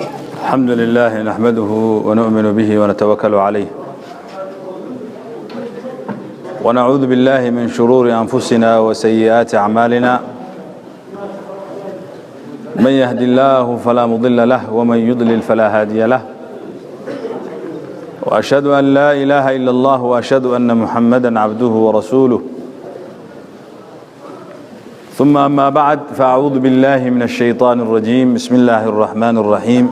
الحمد لله نحمده ونؤمن به ونتوكل عليه ونعوذ بالله من شرور أنفسنا وسيئات أعمالنا من يهد الله فلا مضل له ومن يضلل فلا هادي له وأشهد أن لا إله إلا الله وأشهد أن محمدا عبده ورسوله ثم أما بعد فأعوذ بالله من الشيطان الرجيم بسم الله الرحمن الرحيم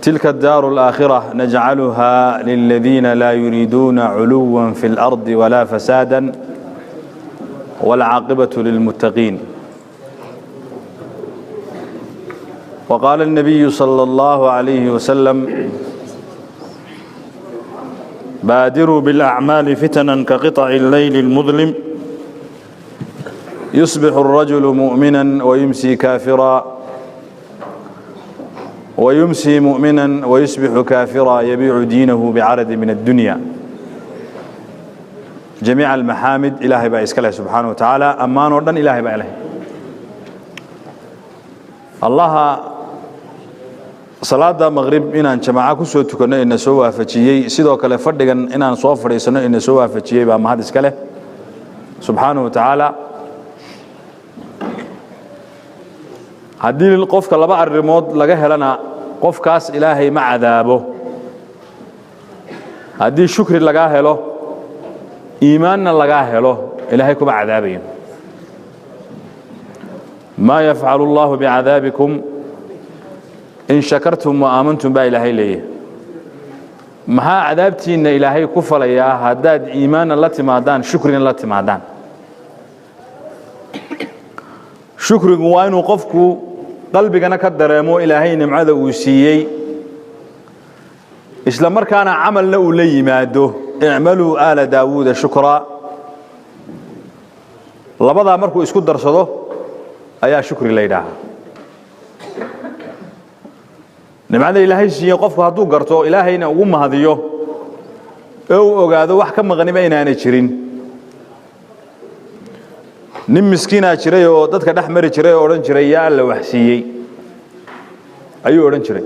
تلك الدار الآخرة نجعلها للذين لا يريدون علوا في الأرض ولا فسادا والعاقبة للمتقين وقال النبي صلى الله عليه وسلم بادروا بالأعمال فتنا كقطع الليل المظلم يصبح الرجل مؤمنا ويمسي كافرا ويمسي مؤمنا ويصبح كافرا يبيع دينه بعرض من الدنيا جميع المحامد إلهي baa iska leh subxaanaه wa tacaala ammaan oo dhan ilahay baa leh allaha salaada maqrib inaan jamaaco ku soo tukanno ina soo waafajiyey sidoo kale fadhigan inaan soo fadhiisanno ina soo waafajiyey baa mahad iska leh subxaanaه wa tacaala haddii qofka laba arrimood laga helana qofkaas ilaahay ma cadaabo haddii shukri lagaa helo iimaanna lagaa helo ilaahay kuma cadaabayo maa yafcalu اllahu bicadaabikum in shakartum wa aamantum baa ilaahay leeyahy maxaa cadaabtiinna ilaahay ku falayaa haddaad iimaanna la timaadaan shukrina la timaadaan shukrigu waa inuu qofku qalbigana ka dareemo ilaahay nimcada uu siiyey isla markaana camalna uu la yimaado icmaluu aala daawuuda shukraa labadaa markuu isku darsado ayaa shukri la yidhaahaa nimcada ilaahay siiyey qofku hadduu garto ilaahayna ugu mahadiyo ee uu ogaado wax ka maqniba inaanay jirin nin miskiinaa jiray oo dadka dhex mari jiray oo odhan jiray yaa alla wax siiyey ayuu odhan jiray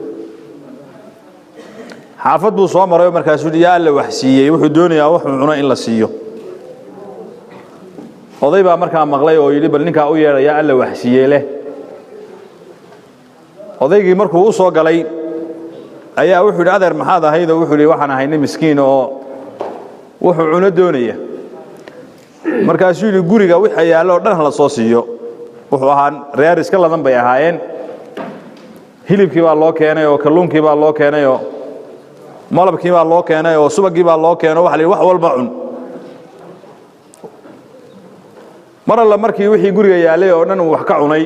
xaafad buu soo maray oo markaasuu yidhi yaa alla wax siiyey wuxuu doonayaa wuxuu cuno in la siiyo oday baa markaa maqlay oo yidhi bal ninkaa u yeedha yaa alla wax siiyey leh odaygii markuu u soo galay ayaa wuxuu yidhi adeer maxaad ahayd oo wuxuu yidhi waxaan ahay nin miskiin oo wuxuu cuno doonaya markaasuu yidhi guriga waxa yaallo o dhan hala soo siiyo wuxuu ahaa reer iska ladan bay ahaayeen hilibkii baa loo keenay oo kalluunkii baa loo keenay oo malabkii baa loo keenay oo subagii baa loo keeno waxa la yidhi wax walba cun mar alla markii wixii guriga yaallay oo dhan uu wax ka cunay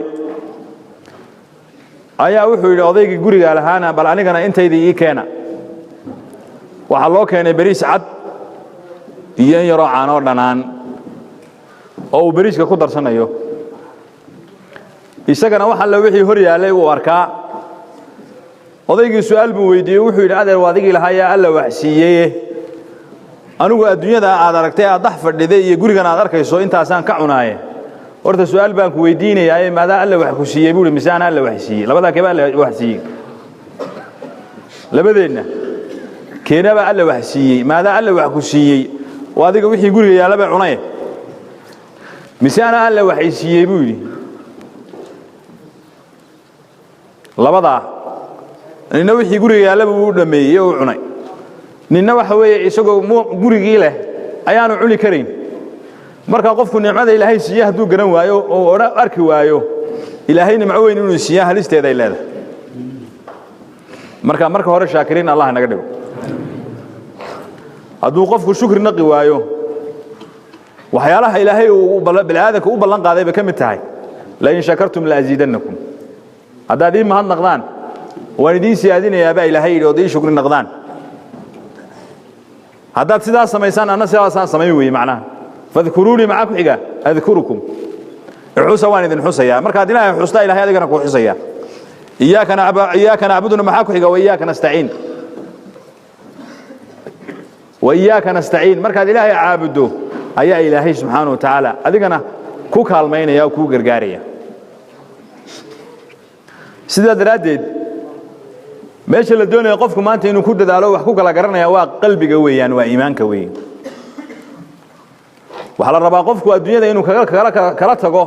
ayaa wuxuu yidhi odaygii guriga lahaana bal anigana intaydii ii keena waxaa loo keenay beriis cad iyo in yaroo caanoo dhanaan oo uu beriiska ku darsanayo isagana wax alle wixii hor yaallay uu arkaa odaygii su'aal buu weydiiyey wuxuu yidhi adeer waa adigii lahaa yaa alla wax siiyeye anigu adduunyada aad aragtay aad dhex fadhiday iyo gurigan aad arkayso intaasaan ka cunaaye horta su'aal baan ku weydiinayaaye maadaa alla wax ku siiyey buu ihi mise anaa alla wax siiyey labadaa keebaa alla wax siiyey labadeenna keenabaa alla wax siiyey maadaa alla wax ku siiyey oo adiga wixii guriga yaallaba cunaye mise anaa alla wax i siiyey buu yidhi labadaa nina wixii guriga yaallaba wuu dhammeeyey oo u cunay ninna waxa weeye isagoo gurigii leh ayaanu cuni karayn marka qofku nicmada ilaahay siiye hadduu garan waayo oo odha arki waayo ilaahay nimco weyn inuu siiya halisteeda ay leedahay marka marka hore shaakiriin allah naga dhigo hadduu qofku shukri naqi waayo waxyaalaha ilaahay uu bini'aadanka u ballan qaaday bay ka mid tahay lain shakartum laaziidannakum haddaad ii mahad naqdaan waan idiin siyaadinayaa baa ilaahay yidhi ood ii shukri naqdaan haddaad sidaas samaysaan anna sidaasaan samayn weeye macnaha fadkuruunii maxaa ku xiga adkurukum xusa waan idin xusayaa markaad ilaahay xustaa ilahay adigana kuu xusaya iyaaka nacbuduna maxaa ku xiga wa iyaaka nastaciin wa iyaaka nastaciin markaad ilaahay caabuddo ayaa ilaahay subxaanaه wa tacaala adigana ku kaalmaynaya oo kuu gargaaraya Sidaa daraaddeed meesha la doonaya qofku maanta inuu ku dadaalo wax ku kala garanaya waa qalbiga weeyaan, waa iimaanka weeye. Waxaa la rabaa qofku adduunyada inuu kala tago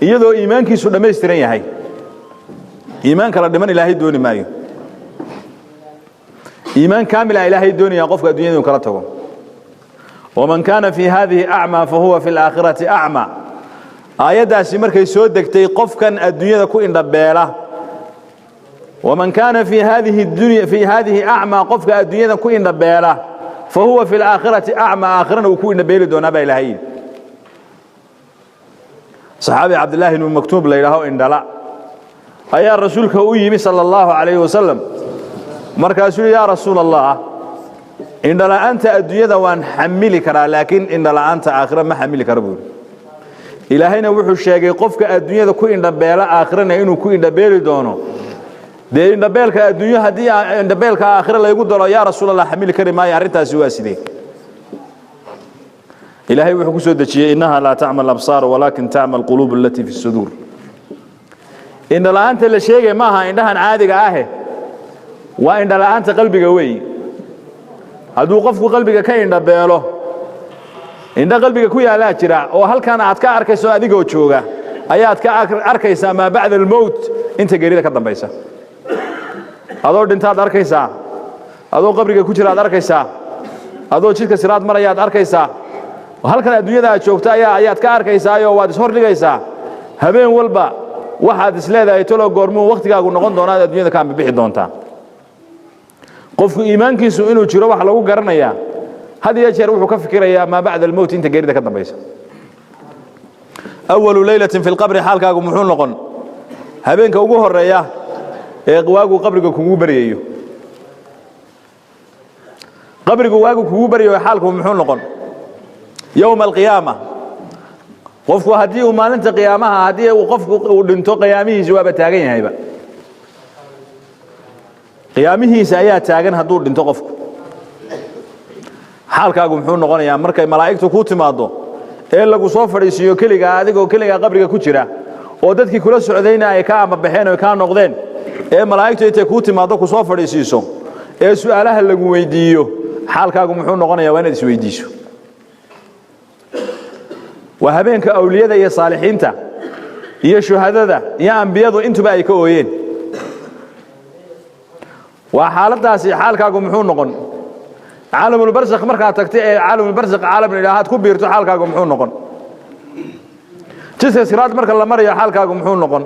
iyadoo iimaankiisu dhammaystiran yahay. Iimaan kala dhiman Ilaahay dooni maayo, iimaan kaamila Ilaahay doonaya qofka adduunyada inuu kala tago. Waman kaana fii haadihi acmaa fahuwa fi alaakhirati acmaa. Aayaddaasi markay soo degtay, qofkan adduunyada ku indhabeela, waman kaana fii haadihi dunya fii haadihi acmaa, qofka adduunyada ku indhabeela, fahuwa fi alaakhirati acmaa, aakhirana uu ku indhabeeli doonaa baa Ilaahay yidhi. Saxaabi Cabdillaahi ibnu Maktuub la yidhaaho indhala ayaa Rasuulka u yimi sala Allahu calayhi wasalam. Markaasuu yidhi: "Yaa Rasuul Allah, indhala'aanta adduunyada waan xamili karaa, laakiin indhala'aanta aakhira ma xamili karo," buu yidhi. Ilaahayna wuxuu sheegay qofka adduunyada ku indhabeela aakhirana inuu ku indhabeeli doono. Dee indhabeelka adduunyo haddii indhabeelka aakhira laygu daro, yaa Rasuul Allah, xamili kari maayo. Arrintaasi waa sidee? Ilaahay wuxuu ku soo dejiyey: "Innaha laa tacma alabsaar walaakin tacma alquluub alatii fi suduur." Indhala'aanta la sheegay maaha indhahan caadiga ahe, waa indhala'aanta qalbiga weey. Hadduu qofku qalbiga ka indhabeelo, indho qalbiga ku yaallaa jira oo halkan aad ka arkayso, adigoo jooga ayaad ka arkaysaa maa bacda almowt, inta geerida ka dambaysa. Adoo dhintaad arkaysaa, adoo qabriga ku jira aad arkaysaa, adoo jidka siraad marayaad arkaysaa. Halkan adduunyada aad joogto ayaad ka arkaysaayoo waad ishor dhigaysaa. Habeen walba waxaad is leedahay: "Tolo goormuu wakhtigaagu noqon doonaa ad adduunyada ka ambibixi doontaa?" Qofku iimaankiisu inuu jiro waxa lagu garanayaa, had iyo jeer wuxuu ka fikirayaa maa bacda almowt, inta geerida ka dambaysa. Awalu leylatin fi lqabri, xaalkaagu muxuu noqon habeenka ugu horeeya ee waagu qabriga kugu baryayo? Qabrigu waagu kugu baryayo, xaalku muxuu noqon? Yowma alqiyaama, qofku haddii uu maalinta qiyaamaha, haddii uu qofku uu dhinto, qiyaamihiisi waaba taagan yahayba, qiyaamihiisa ayaa taagan hadduu dhinto qofku. Xaalkaagu muxuu noqonayaa markay malaa'igtu kuu timaaddo ee lagu soo fadhiisiiyo keligaa, adigoo keligaa qabriga ku jira oo dadkii kula socdayna ay ka amabaxeen oo kaa noqdeen, ee malaa'igtu intay kuu timaaddo ku soo fadhiisiiso ee su'aalaha lagu weydiiyo, xaalkaagu muxuu noqonayaa? Waa inaad isweydiiso. Waa habeenka awliyada iyo saalixiinta iyo shuhadada iyo ambiyadu intuba ay ka ooyeen. Waa xaaladdaasi. Xaalkaagu muxuu noqon caalamulbarsakh markaad tagta, ee caalamulbarsakh caalam la yidhaha aad ku biirto? Xaalkaagu muxuu noqon jidka siraad marka la marayo? Xaalkaagu muxuu noqon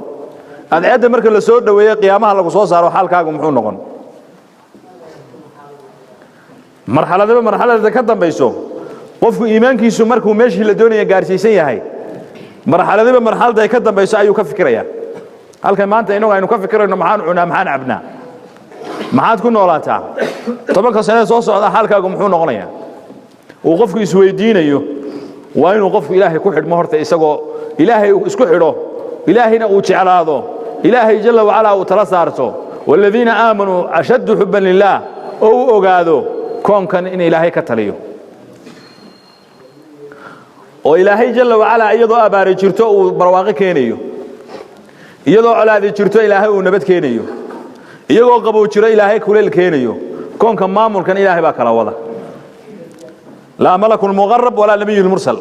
adceedda marka la soo dhoweeyo, qiyaamaha lagu soo saaro? Xaalkaagu muxuu noqon marxaladaba marxaladda ka dambayso? Qofku iimaankiisu markuu meeshii la doonaya gaarsiisan yahay, marxaladiba marxaladda ay ka dambayso ayuu ka fikirayaa. Halkan maanta innagu aynu ka fikirayno maxaan cunaa, maxaan cabnaa, maxaad ku noolaataa, 10-ka sanee soo socda xaalkaagu muxuu noqonayaa, uu qofku isweydiinayo, waa inuu qofku Ilaahay ku xidhmo horta. Isagoo Ilaahay isku xidho, Ilaahayna uu jeclaado, Ilaahay jalla wacalaa uu tala saarto, waaladiina aamanuu ashaddu xubban lillaah, oo u ogaado koonkan in Ilaahay ka taliyo, oo Ilaahay jalla wacalaa iyadoo abaari jirto uu barwaaqo keenayo, iyadoo colaadi jirto Ilaahay uu nabad keenayo, iyagoo qabow jiro Ilaahay kuleyl keenayo. Koonka maamulkan Ilaahay baa kala wada. Laa malakun muqarab walaa nabiyun mursal,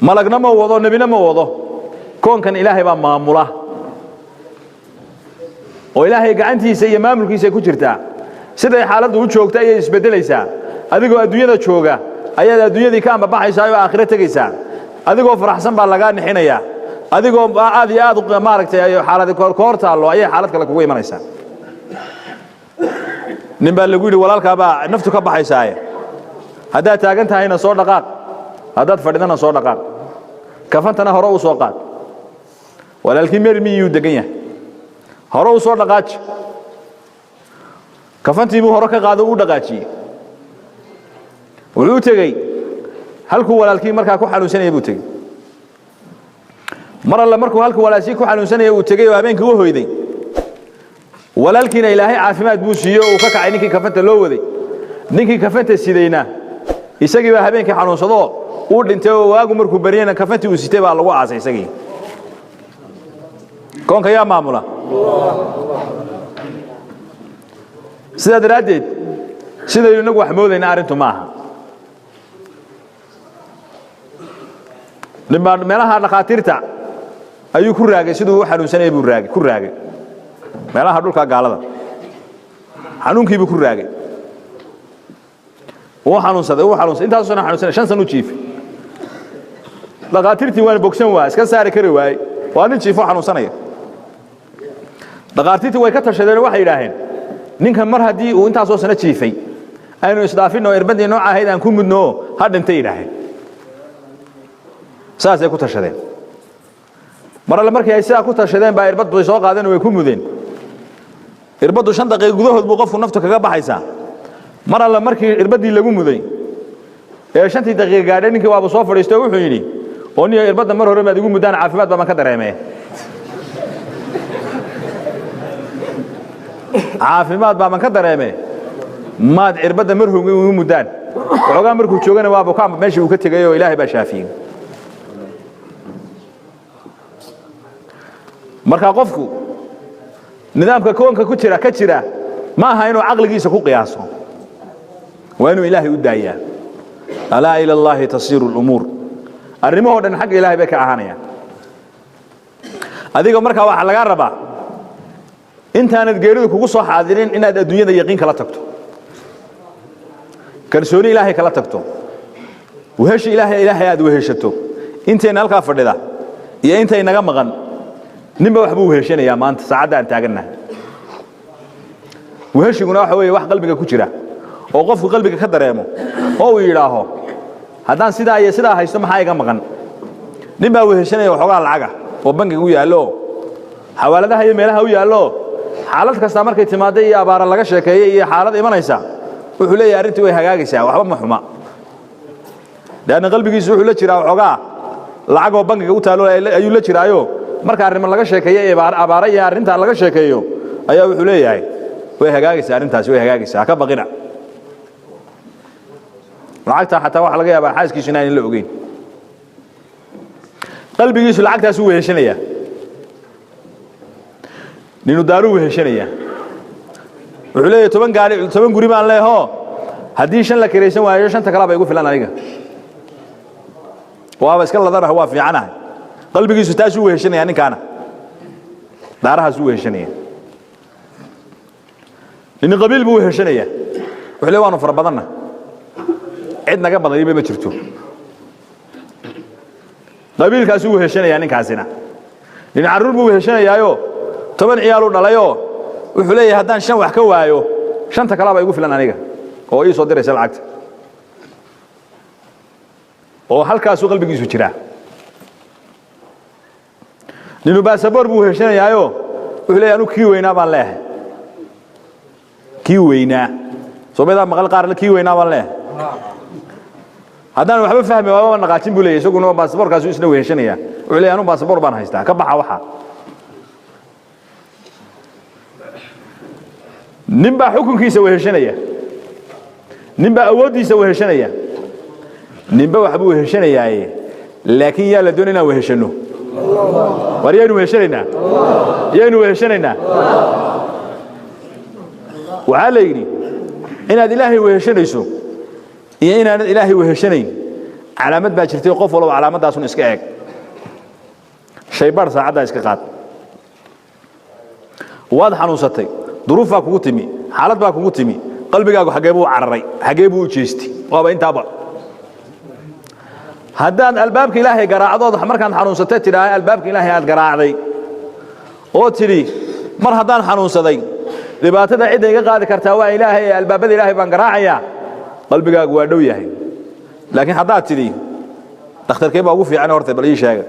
malagna ma wado, nebina ma wado. Koonkan Ilaahay baa maamula oo Ilaahay gacantiisa iyo maamulkiisa ku jirtaa. Siday xaaladdu u joogta ayay isbeddelaysaa. Adigoo adduunyada jooga ayaad adduunyadii ka ambabaxaysaa oo aakhiro tegaysaa. Adigoo faraxsan baa lagaa nixinayaa. Adigoo aad iyo aad maaragtay xaaladi koor taallo ayay xaalad kale kugu imanaysaa. Nin baa lagu yidhi: "Walaalkaa baa naftu ka baxaysaaye, haddaad taagan tahayna soo dhaqaaq, haddaad fadhidana soo dhaqaaq, kafantana hore u soo qaad." Walaalkii meel miyuu degan yahay. "Hore u soo dhaqaaji." Kafantii buu hore ka qaado, u dhaqaajiyey. Wuxuu tegey halkuu walaalkii markaa ku xanuunsanaya buu tegey. Mar alle markuu halkuu walaalkii ku xanuunsanaya uu tegey oo habeenkii u hoyday, walaalkiina Ilaahay caafimaad buu siiyey oo uu ka kacay ninkii kafanta loo waday. Ninkii kafanta sidayna isagii baa habeenkii xanuunsadoo uu dhintay, oo waagu markuu baryana kafantii uu sitay baa lagu aasay isagii. Koonka yaa maamula? Sidaa daraaddeed sidaynu inagu wax moodayna arrintu ma aha. Ninbaa meelaha dhakhaatiirta ayuu ku raagay, siduu u xanuunsanayay buu raagay, ku raagay meelaha dhulka gaalada, xanuunkii buu ku raagay. Wuu xanuunsaday, wuu xanuunsaday, intaasoo sana xanuunsanay, 5 sano u jiifay. Dhakhaatiirtii waan bogsan waay, iska saari kari waayey, waa nin jiifo xanuunsanaya. Dhakhaatiirtii way ka tashadeen, waxay yidhaaheen ninkan mar haddii uu intaasoo sano jiifay aynu isdhaafinno, irbadii nooca ahayd aan ku mudno, ha dhintay yidhaaheen. Saasay ku tashadeen. Mar alle markii ay sidaa ku tashadeen baa irbad bay soo qaadeen, way ku mudeen. Irbaddu 5 daqiiqo gudahood buu qofku naftu kaga baxaysaa. Mar alle markii irbaddii lagu muday ee 5tii daqiiqo gaadhay, ninkii waaba soo fadhiistay oo wuxuu yidhi, oo niyo irbadda mar hore maad igu muddaan, caafimaad baa man ka dareemee, caafimaad baa man ka dareemee, maad irbadda mar hore igu muddaan. Waxoogaa markuu joogana waa bukaan meeshii uu ka tegay oo Ilaahay baa shaafiyey. Marka qofku nidaamka koonka ku jira ka jira ma aha inuu caqligiisa ku qiyaaso, waa inuu Ilaahay u daayaa. Alaa ila Allaahi tasiiru lumuur, arrimahoo dhan xagga Ilaahay bay ka ahaanayaan. Adiga markaa waxaa lagaa rabaa intaanad geeridu kugu soo xaadirin inaad adduunyada yaqiin kala tagto, kalsooni Ilaahay kala tagto, weheshi Ilaahay, Ilaahay aad weheshato. Intayna halkaa fadhida iyo intay naga maqan ninba waxbuu weheshanayaa maanta saacadda aan taagannahay. Weheshiguna waxa weeye wax qalbiga ku jira oo qofku qalbiga ka dareemo oo uu yidhaaho haddaan sidaa iyo sidaa haysto maxaa iga maqan. Nin baa weheshanaya waxoogaa lacaga oo bangiga u yaallo, xawaaladaha iyo meelaha u yaallo. Xaalad kastaa markay timaaddo iyo abaara laga sheekeeyey iyo xaalad imanaysa, wuxuu leeyahay arrintii way hagaagaysaa, waxba ma xuma. Leanna qalbigiisu wuxuu la jiraa waxoogaa lacag oo bangiga u taallo ayuu la jiraayo. Marka arrimo laga sheekeeyo ee abaara iyo arrintaa laga sheekeeyo ayaa wuxuu leeyahay way hagaagaysaa arrintaasi, way hagaagaysaa, ha ka baqina. Lacagtaa xataa waxaa laga yaabaa xaaskiisu inaan la ogeyn. Qalbigiisu lacagtaasuu weheshanayaa, ninu daaruu weheshanayaa. Wuxuu leeyahay 10 gaari, 10 guri baan leehoo, haddii 5 la kiraysan waayo 5ta kalaa ba igu filan aniga, waaba iska ladanahay, waa fiicanahay. Qalbigiisu taasuu weheshanayaa, ninkaana daarahaasuu weheshanaya. Nin qabiil buu weheshanayaa, wuxuu leeyahay waanu fara badanna, cid naga badaniba ma jirto. Qabiilkaasuu weheshanayaa ninkaasina. Nin carruur buu weheshanayaayo, 10 ciyaaluu dhalayoo, wuxuu leeyahay haddaan 5 wax ka waayo 5ta kalaa ba igu filan aniga oo ii soo diraysa lacagta. Oo halkaasuu qalbigiisu jiraa. Ninu baasaboor buu weheshanayaayo, wuxuu leeyahay anu kii weynaa baan leeyahay, kii weynaa. Soomaalidaa maqal qaar kii weynaa baan leeyahay, haddaan waxba fahmi waaba naqaajin buu leeyahay. Isaguna baasaboorkaasuu isna weheshanaya, wuxuu leeyahay anu baasaboor baan haystaa, ka baxa waxa. Nin baa xukunkiisa weheshanaya, nin baa awooddiisa weheshanaya, ninba waxbuu weheshanayaaye. Laakiin yaa la doonay inaan weheshanno? War yaynu weheshanaynaa? Yaynu weheshanaynaa? Waxaa la yidhi inaad Ilaahay weheshanayso iyo inaanad Ilaahay weheshanayn calaamad baa jirtay, qof walba calaamadaasun iska eeg. Shaybaar saacaddaa iska qaad. Waad xanuunsatay, duruuf baa kugu timi, xaalad baa kugu timi, qalbigaagu xaggee buu cararay, xaggee buu u jeestay? Waaba intaaba. Haddaad albaabka Ilaahay garaacdood markaad xanuunsatay tidhaaha albaabka Ilaahay aad garaacday oo tidhi mar haddaan xanuunsaday dhibaatada cidda iga qaadi kartaa waa Ilaahay ee albaabada Ilaahay baan garaacayaa, qalbigaagu waa dhow yahay. Laakiin haddaad tidhi dhakhtarkee baa ugu fiican horta bal ii sheega,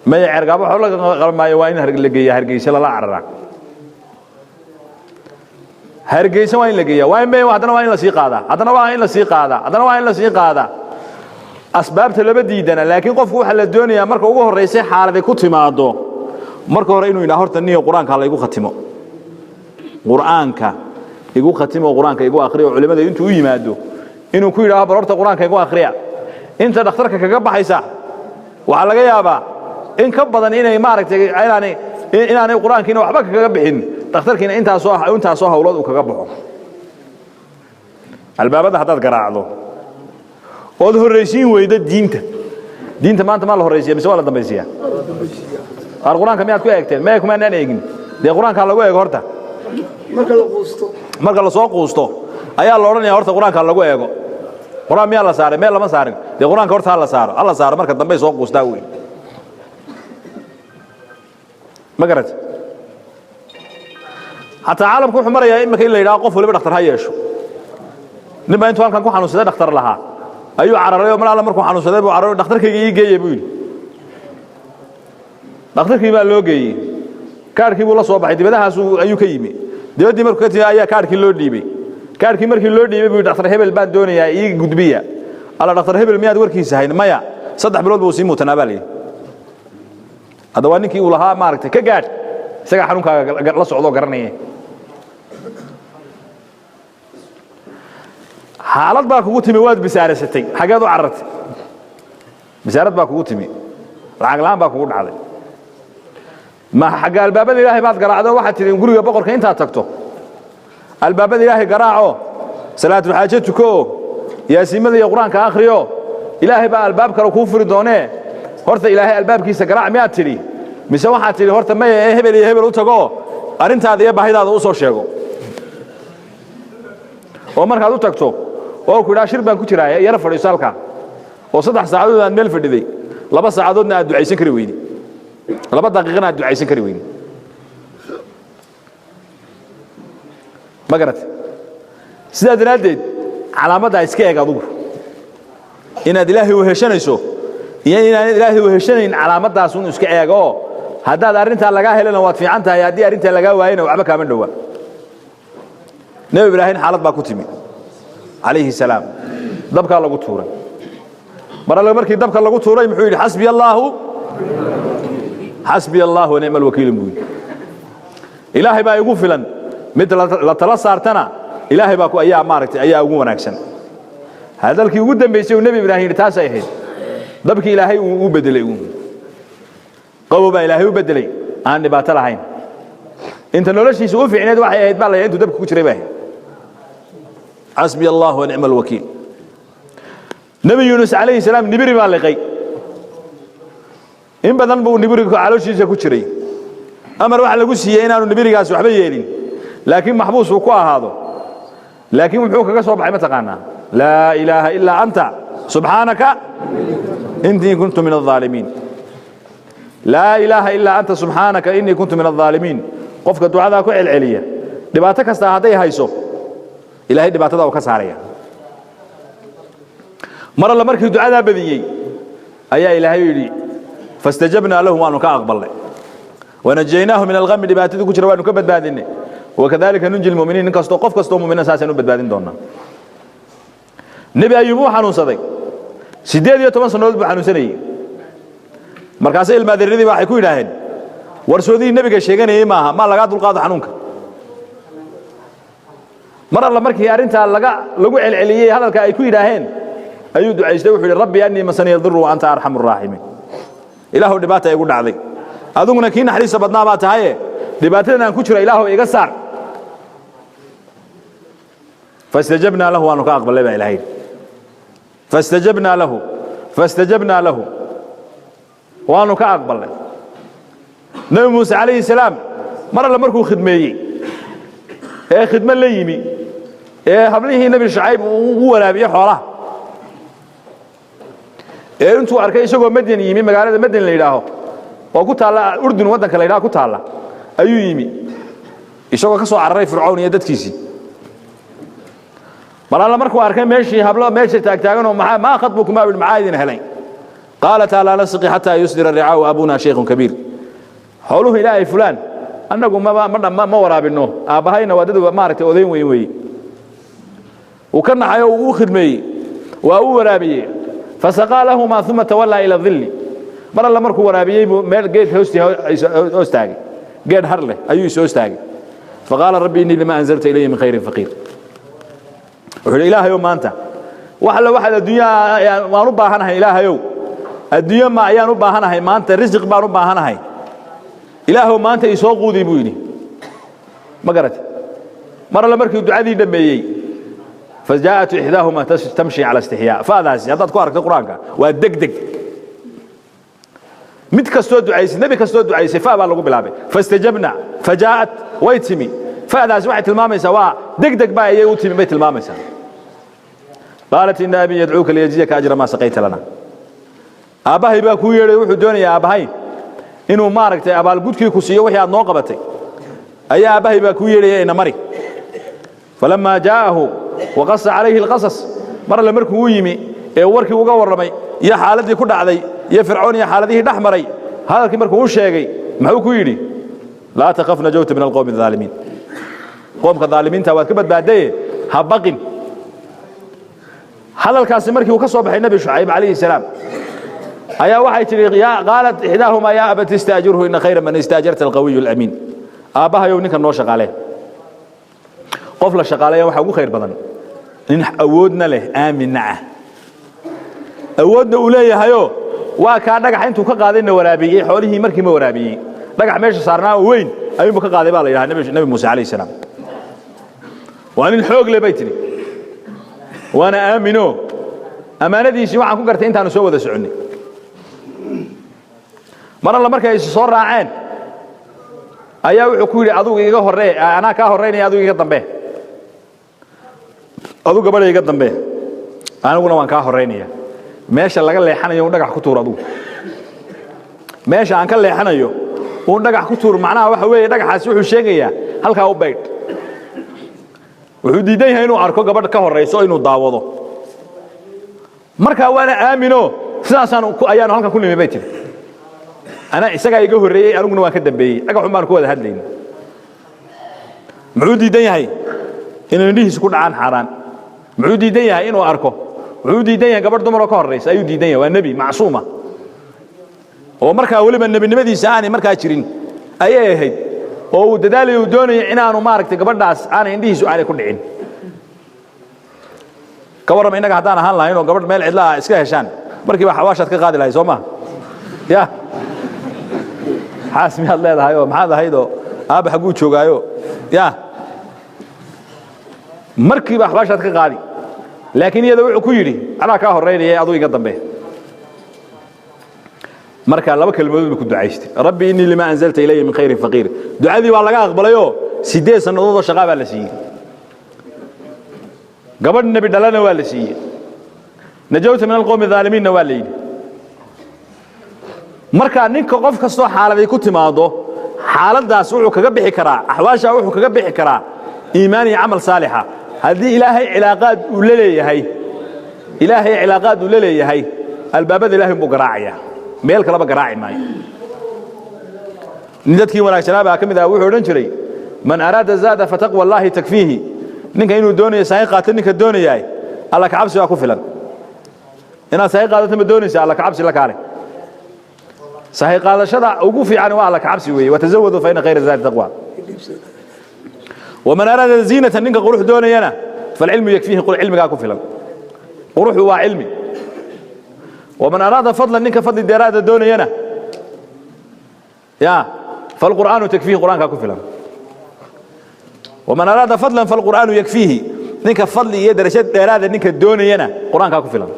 maya ceergaabo waxba laga qaban maayo, waa in la geeyaa Hargeysa, lala cararaa Hargeysa, waa in la geeyaa, waa in haddana waa in la sii qaadaa, haddana waa in la sii qaadaa, haddana waa in la sii qaadaa. Asbaabta lama diidana, laakiin qofku waxaa la doonayaa marka ugu horraysay xaaladay ku timaado marka hore inuu yidhaha horta niyo qur-aanka laygu khatimo, qur'aanka igu khatimo, qur-aanka igu akhriya. Oo culimada intuu u yimaado inuu ku yidhaho bar horta qur-aanka igu akhriya. Inta dhakhtarka kaga baxaysa waxaa laga yaabaa In ka badan inay maaragtay inaanay qur-aankiina waxba kaga bixin, dhakhtarkiina intaasoo hawlood uu kaga baxo. Albaabada haddaad garaacdo ood horraysiin weydo diinta, diinta maanta maa la horraysiya mise waa la dambaysiya? Qaar qur-aanka miyaad ku eegteen? Maya, kumaanaan eegin. Dee qur-aankaa lagu eego horta. Marka la quusto. Marka la soo quusto ayaa la odhanaya horta qur-aanka lagu eego. Qur-aan miyaa la saaray? Meel lama saarin. Dee qur-aanka horta ha la saaro, ha la saaro, marka dambey soo quustaa wey. Ma garat? Xataa caalamku wuxuu marayaa imika in la yidhaho qof waliba dhakhtar ha yeesho. Nin baa intuu halkan ku xanuunsaday dhakhtar lahaa ayuu cararay, oo mar alla markuu xanuunsaday buu cararay. "Dhakhtarkayga ii geeye," buu yidhi. Dhakhtarkii baa loo geeyey. Kaarhkii buu la soo baxay. Dibadahaas ayuu ka yimi. Dibaddii markuu ka timi ayaa kaarhkii loo dhiibey. Kaarhkii markii loo dhiibay buu yidhi, "Dhakhtar hebel baan doonayaa, ii gudbiya." "Alla, dhakhtar hebel miyaad warkiisa hayn?" "Maya." 3 bilood buu sii muutanaa baa la yidhi. Hadda waa ninkii uu lahaa maaragtay ka gaadh, isagaa xanuunkaaga la socdoo garanaya. Xaalad baa kugu timi, waad bisaarasatay. Xageed u carartay? Bisaarad baa kugu timi, lacag la'aan baa kugu dhacday. Ma xagga albaabada Ilaahay baad garaacdo? Waxaad tidhi guriga boqorka intaad tagto albaabada Ilaahay garaaco, salaatulxaajo tuko, yaasiimada iyo qur-aanka akhriyo, Ilaahay baa albaab kale kuu furi doonee. Horta Ilaahay albaabkiisa garaac miyaad tidhi, mise waxaad tidhi horta maya ee hebel iyo hebel u tago, arrintaada iyo baahidaada u soo sheego? Oo markaad u tagto oo ku idhaa, "Shir baan ku jiraa, yara fadhiiso halkaa," oo 3 saacadood aad meel fadhiday, 2 saacadoodna aad ducaysan kari weydi, 2 daqiiqana aad ducaysan kari weydi, ma garat? Sidaa daraaddeed calaamaddaa iska eeg adugu inaad Ilaahay weheshanayso iyo inaanad Ilaahay weheshanayn. Calaamaddaas un iska eego. Haddaad arrintaa lagaa helana waad fiican tahay, haddii arrintaa lagaa waayana waxba kaama dhowa. Nebi Ibraahim xaalad baa ku timi calayhi salaam. Dabkaa lagu tuuray. Mar alle markii dabka lagu tuuray muxuu yidhi? "Xasbiya allaahu, xasbiya allahu wa nicma alwakiil," buu yidhi. Ilaahay baa igu filan, mid la tala saartana Ilaahay baa ayaa maaragtay ayaa ugu wanaagsan. Hadalkii ugu dambaysay uu Nebi Ibraahim yidhi taasay ahayd. Dabkii Ilaahay uu u bedelay, qabow baa Ilaahay u bedelay aan dhibaato lahayn. Inta noloshiisa u fiicneed waxay ahayd baa la intuu dabka ku jiray bay ahayd. "Xasbiya allah wa nicma alwakiil." Nebi Yuunus calayhi salaam nibiri baa liqay. In badan buu nibirigu calooshiisa ku jiray. Amar waxa lagu siiyey inaanu nibirigaas waxba yeelin, laakiin maxbuus uu ku ahaado. Laakiin muxuu kaga soo baxay, ma taqaanaa? "Laa ilaaha ilaa anta subxaanaka innii kuntu min الظaalimiin." "Laa ilaaha ilaa anta subxaanaka innii kuntu min الظaalimiin." Qofka ducadaa ku celceliya, dhibaato kasta hadday hayso, Ilaahay dhibaatada uu ka saaraya. Mar alle markii ducadaa badiyey ayaa Ilaahay yidhi, "Fastajabnaa lahu," waanu ka aqbalnay, "wanajaynaahu min alghami," dhibaatadii ku jira waanu ka badbaadinay. "Wakadalika nunji lmuminiin." Nin kastoo, qof kastoo muminiin saasaan u badbaadin doonaa. Nebi Ayuub uu xanuunsaday. 18 sannadood buu xanuunsanayey. Markaasay ilmaadeeradii waxay ku yidhaaheen, "Warsoodihii nebiga sheeganayey maaha, maa lagaa dulqaado xanuunka?" Mar alla markii arrintaa lagu celceliyey, hadalka ay ku yidhaaheen ayuu ducaystay. Wuxuu yidhi, "Rabbi annii masaniya diru wa anta arxamu raaximiin." Ilaahu, dhibaata igu dhacday, adiguna kii naxariista badnaa baa tahaye, dhibaatadan aan ku jiro Ilaahu iga saar. "Fastajabnaa lahu," waanu ka aqbalay baa Ilahay. "Fastajabnaa lahu, fastajabnaa lahu," waanu ka aqbalnay. Nebi Muuse calayhi salaam mar alle markuu khidmeeyey ee khidmo la yimi ee hablihii Nebi Shacayb uu u waraabiyey xoolaha, ee intuu arkay isagoo Madyan yimi, magaalada Madyan la yidhaaho oo ku taalla Urdun, waddanka la yidhaho ku taalla ayuu yimi, isagoo ka soo cararay Fircawn iyo dadkiisii. Mar alla markuu arkay meeshii hablo meesha taagtaaganoo, "Maxaa maa khatbukumaa?" bui, "Maxaa idin helay?" "Qaalataa laa nasqi xataa yusdira ricaau abuna shaykhun kabiir." Xooluhu ilaahay fulaan annagu ma waraabinno, aabbahayna waa dad maaragtay odayn weyn weeye. Uu ka naxay oo uu u khidmeeyey, waa u waraabiyey. "Fasaqaa lahumaa uma tawallaa ila dhilli." Mar alla markuu waraabiyey buu meel geed hoostii hoos taagay, geed har leh ayuu is hoos taagay. "Faqaala rabbi innii lima anzalta ilaya min khayrin faqiir." Wuxuu yidhi, "Ilaahayow, maanta wax alle waxaad adduunyaha waan u baahanahay, Ilaahayow." Adduunyo ma ayaan u baahanahay maanta, risiq baan u baahanahay, Ilaahow maanta isoo quudi buu yidhi. Ma garatay? Mar alle markii ducadii dhammeeyey, fajaa'at ixdaahuma tamshi cala istixyaa. Faadaasi haddaad ku aragto Qur-aanka waa deg deg. Mid kastoo ducaysay, nebi kastoo ducaysay, fa baa lagu bilaabay. Fastajabna, fajaa'at, way timi. Fa'daasi waxay tilmaamaysaa waa deg deg baa ayay u timi bay tilmaamaysaa. Qaalat ina abii yadcuuka liyajziyaka ajra maa saqayta lana. Aabbahay baa kuu yeedhay, wuxuu doonayaa aabbahay inuu maaragtay abaalgudkii ku siiyo wixii aad noo qabatay ayaa aabbahay baa kuu yeedhaya, ina mari. Falamaa jaa'ahu waqasa calayhi alqasas, mar alle markuu u yimi ee warkii uga warramay iyo xaaladdii ku dhacday iyo Fircoon iyo xaaladihii dhex maray, hadalkii markuu u sheegay, muxuu ku yidhi? Laa takhaf, najawta min alqowmi الظaalimiin. Qoomka dhaalimiinta waad ka badbaadaye, ha baqin. Hadalkaasi markii uu ka soo baxay Nebi Shucayb calayhi salaam ayaa waxay tidhi, qaalat ixdaahumaa yaa abati istaajirhu ina khayra man istaajarta alqawiyu alamiin. Aabbahayow, ninkan noo shaqaalee. Qof la shaqaaleeya waxaa ugu khayr badan nin awoodna leh, aaminna ah. Awoodna uu leeyahayoo waa kaa dhagaxa intuu ka qaadayna waraabiyey xoolihii. Markii ma waraabiyey, dhagax meesha saarnaa oo weyn ayuunbu ka qaaday baa la yidhaha. Nebi Muuse calayhi salaam waa nin xoog leh bay tidhi, waana aamino. Ammaanadiisii waxaan ku gartay intaanu soo wada soconnay. Mar alla markay is soo raaceen ayaa wuxuu ku yidhi, adugu iga horree, anaa kaa horraynaya, adugu iga dambe, adugu gabadha iga dambe, aniguna waan kaa horraynaya. Meesha laga leexanayo un dhagax ku tuur. Adugu meesha aan ka leexanayo uun dhagax ku tuur. Macnaha waxa weeye, dhagaxaasi wuxuu sheegayaa halkaa u baydh. Wuxuu diidan yahay inuu arko gabadh ka horrayso, inuu daawado. Markaa waana aamino, sidaasaan ayaanu halkan ku nimi bay tiri. Ana isagaa iga horreeyey, aniguna waan ka dambeeyey, dhagaxun baan ku wada hadlayna. Muxuu diidan yahay? Inuu indhihiisu ku dhacaan xaaraan. Muxuu diidan yahay? Inuu arko. Wuxuu diidan yahay gabadh dumaroo ka horraysa ayuu diidan yahay. Waa nebi macsuuma oo markaa weliba nebinimadiisa aanay markaa jirin ayay ahayd, oo uu dadaalayo, uu doonaya inaanu maaragtay gabadhaas aanay indhihiisu aanay ku dhicin. Ka warrama innaga haddaan ahaan lahayn oo gabadh meel cidla ah iska heshaan, markiiba xawaashaad ka qaadi lahay, soo ma? Ya xaas miyaad leedahay oo maxaad ahayd oo aabba xagguu joogaayo? Ya markiiba axbaashaad ka qaadi. Laakiin iyada wuxuu ku yidhi, anaa kaa horraynaya, aduu iga dambe. Marka laba kelmadood buu ku ducaystay: rabbi innii limaa anzalta ilaya min khayrin faqiir. Ducadii waa laga aqbalayoo 8 sannadood oo shaqaa baa la siiyey, gabadh nebi dhalana waa la siiyey, najawta min alqowmi dhaalimiinna waa la yidhi. Marka ninka qof kastoo xaaladay ku timaado, xaaladdaas wuxuu kaga bixi karaa, axwaashaa wuxuu kaga bixi karaa iimaan iyo camal saalixa. Haddii Ilaahay cilaaqaad uu la leeyahay, Ilaahay cilaaqaad uu la leeyahay, albaabada Ilahay buu garaacayaa, meel kaleba garaaci maayo. Nin dadkii wanaagsanaa baa ka mid ah, wuxuu odhan jiray: man araada zaada fataqwa Allaahi takfiihi. Ninka inuu doonayo sahay qaato, ninka doonayaay, Alla kacabsi baa ku filan. Inaad sahay qaadato ma doonaysa? Alla kacabsi la kaale. Sahay qaadashada ugu fiican waa Alla kacabsi weeye. Watazawadu fa ina khayra zaadi taqwa. Waman araada ziinata, ninka qurux doonayana, falcilmu yakfiihi, cilmigaa ku filan, quruxu waa cilmi. Waman araada fadlan, ninka fadli dheeraada doonayana, ya falqur'aanu takfiihi, qur'aankaa ku filan. Waman araada fadlan falqur'aanu yakfiihi, ninka fadli iyo darajo dheeraada ninka doonayana, qur'aankaa ku filan.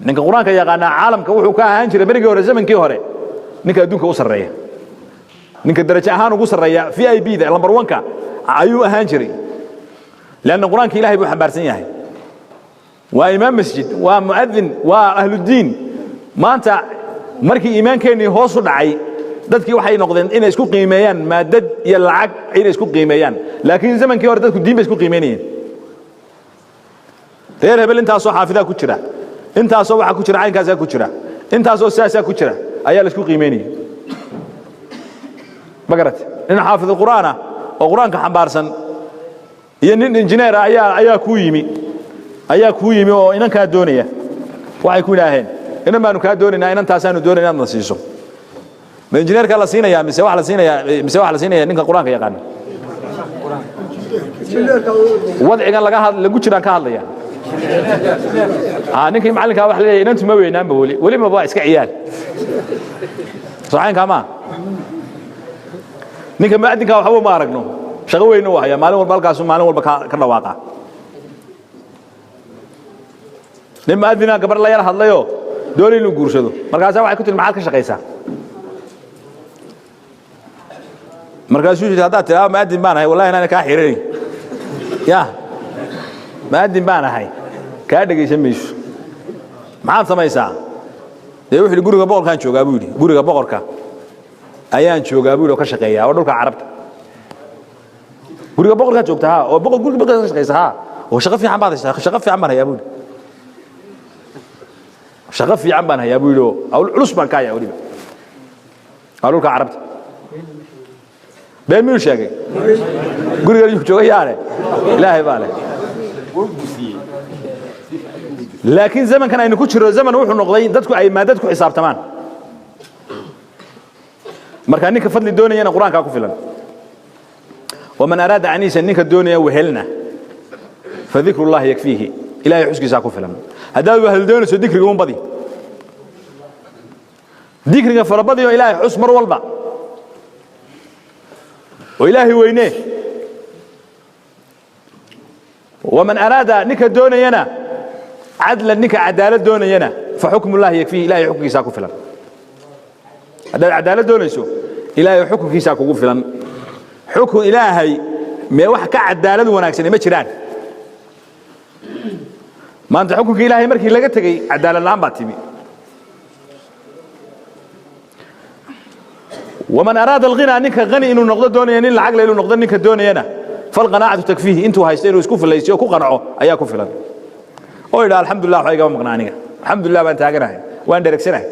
Ninka Qur-aanka yaqaanaa caalamka wuxuu ka ahaan jiray berigii hore, zamankii hore, ninka adduunka u sarreeya, ninka darajo ahaan ugu sarreeya, VIP da number one-ka ayuu ahaan jiray, leanna Qur-aanka Ilahay buu xambaarsan yahay. Waa imaam masjid, waa mu'adin, waa ahludiin. Maanta markii iimaankeennii hoos u dhacay, dadkii waxay noqdeen inay isku qiimeeyaan maadad iyo lacag inay isku qiimeeyaan. Laakiin zamankii hore dadku diin bay isku qiimeynayeen. Reer hebel intaasoo xaafidaa ku jira, intaasoo waxaa ku jira caynkaasaa ku jira, intaasoo sidaasaa ku jira ayaa la isku qiimeynaya. Ma garat? Nin xaafid qur'aan ah oo Qur-aanka xambaarsan iyo nin injineer ah ayaa kuu yimi oo inankaa doonaya. Waxay ku yidhaaheen, inan baanu kaa doonaynaa, inantaasaanu doonayna inaad na siiso. Ma injineerkaa la siinayaa mise waxa la siinaya ninka Qur-aanka yaqaana? Wadcigan laga had lagu jiraan ka hadlaya. Ninkii macallinkaa waxa leeyahay inantu ma weynaanba weli, weliba waa iska ciyaal. Socaynkaa maa ninka mu'adinkaa waxba ma aragno, shaqo weyn u haya, maalin walba halkaasu maalin walba ka dhawaaqa. Nin mu'adinaa gabar la yar hadlayoo doonay inuu guursado, markaasaa waxay ku tiri maxaad ka shaqaysaa? Markaasuu yidhi haddaad tidhaahdo mu'adin baan ahay, wallahi inaana kaa xirinayn, ya mu'adin baan ahay kaa dhegaysan mayso. Maxaad samaysaa? Dee wuxuu yidhi guriga boqorkaan joogaa buu yidhi, guriga boqorka ayaan joogaa buu yidhi oo ka shaqeeyaa, oo dhulka carabta. Guriga boqorkaad joogta? Ha. Oo boqor guriga boqorkaad ka shaqaysa? Ha. Oo shaqo fiican baad haysaa? Shaqo fiican baan hayaa buu yidhi, shaqo fiican baan hayaa buu yidhi, oo hawl culus baan ka hayaa weliba, waa dhulka carabta. Been miyuu sheegay? Guriga yuu jooga yaa leh? Ilaahay baa leh. Laakiin zamankan aynu ku jiro zaman wuxuu noqday dadku ay maadad ku xisaabtamaan. Marka ninka fadli doonayana qur-aankaa ku filan. Waman araada aniisa, ninka doonaya wehelna, fadikru llahi yakfiihi, ilahay xuskiisaa ku filan. Haddaad wehel doonayso dikriga un badi, dikriga farabadi oo ilaahay xus mar walba oo ilaahay weyne. Waman araada, ninka doonayana cadlan, ninka cadaalad doonayana, fa xukmu llahi yakfiihi, ilahay xukunkiisaa ku filan. Haddaad cadaalad doonayso ilaahay xukunkiisaa kugu filan. Xukun ilaahay mee wax ka cadaalad wanaagsan ma jiraan. Maanta xukunka ilaahay markii laga tegey cadaalad la'aan baa timi. Waman araada alghinaa, ninka hani inuu noqdo doonaya, nin lacag le inuu noqdo ninka doonayana, falqanaacatu takfiihi, intuu haysto inuu isku filaysiyo ku qanco ayaa ku filan, oo yidhaha alxamdulillah waxba igama maqna aniga, alxamdulillah baan taaganahay, waan dheregsanahay.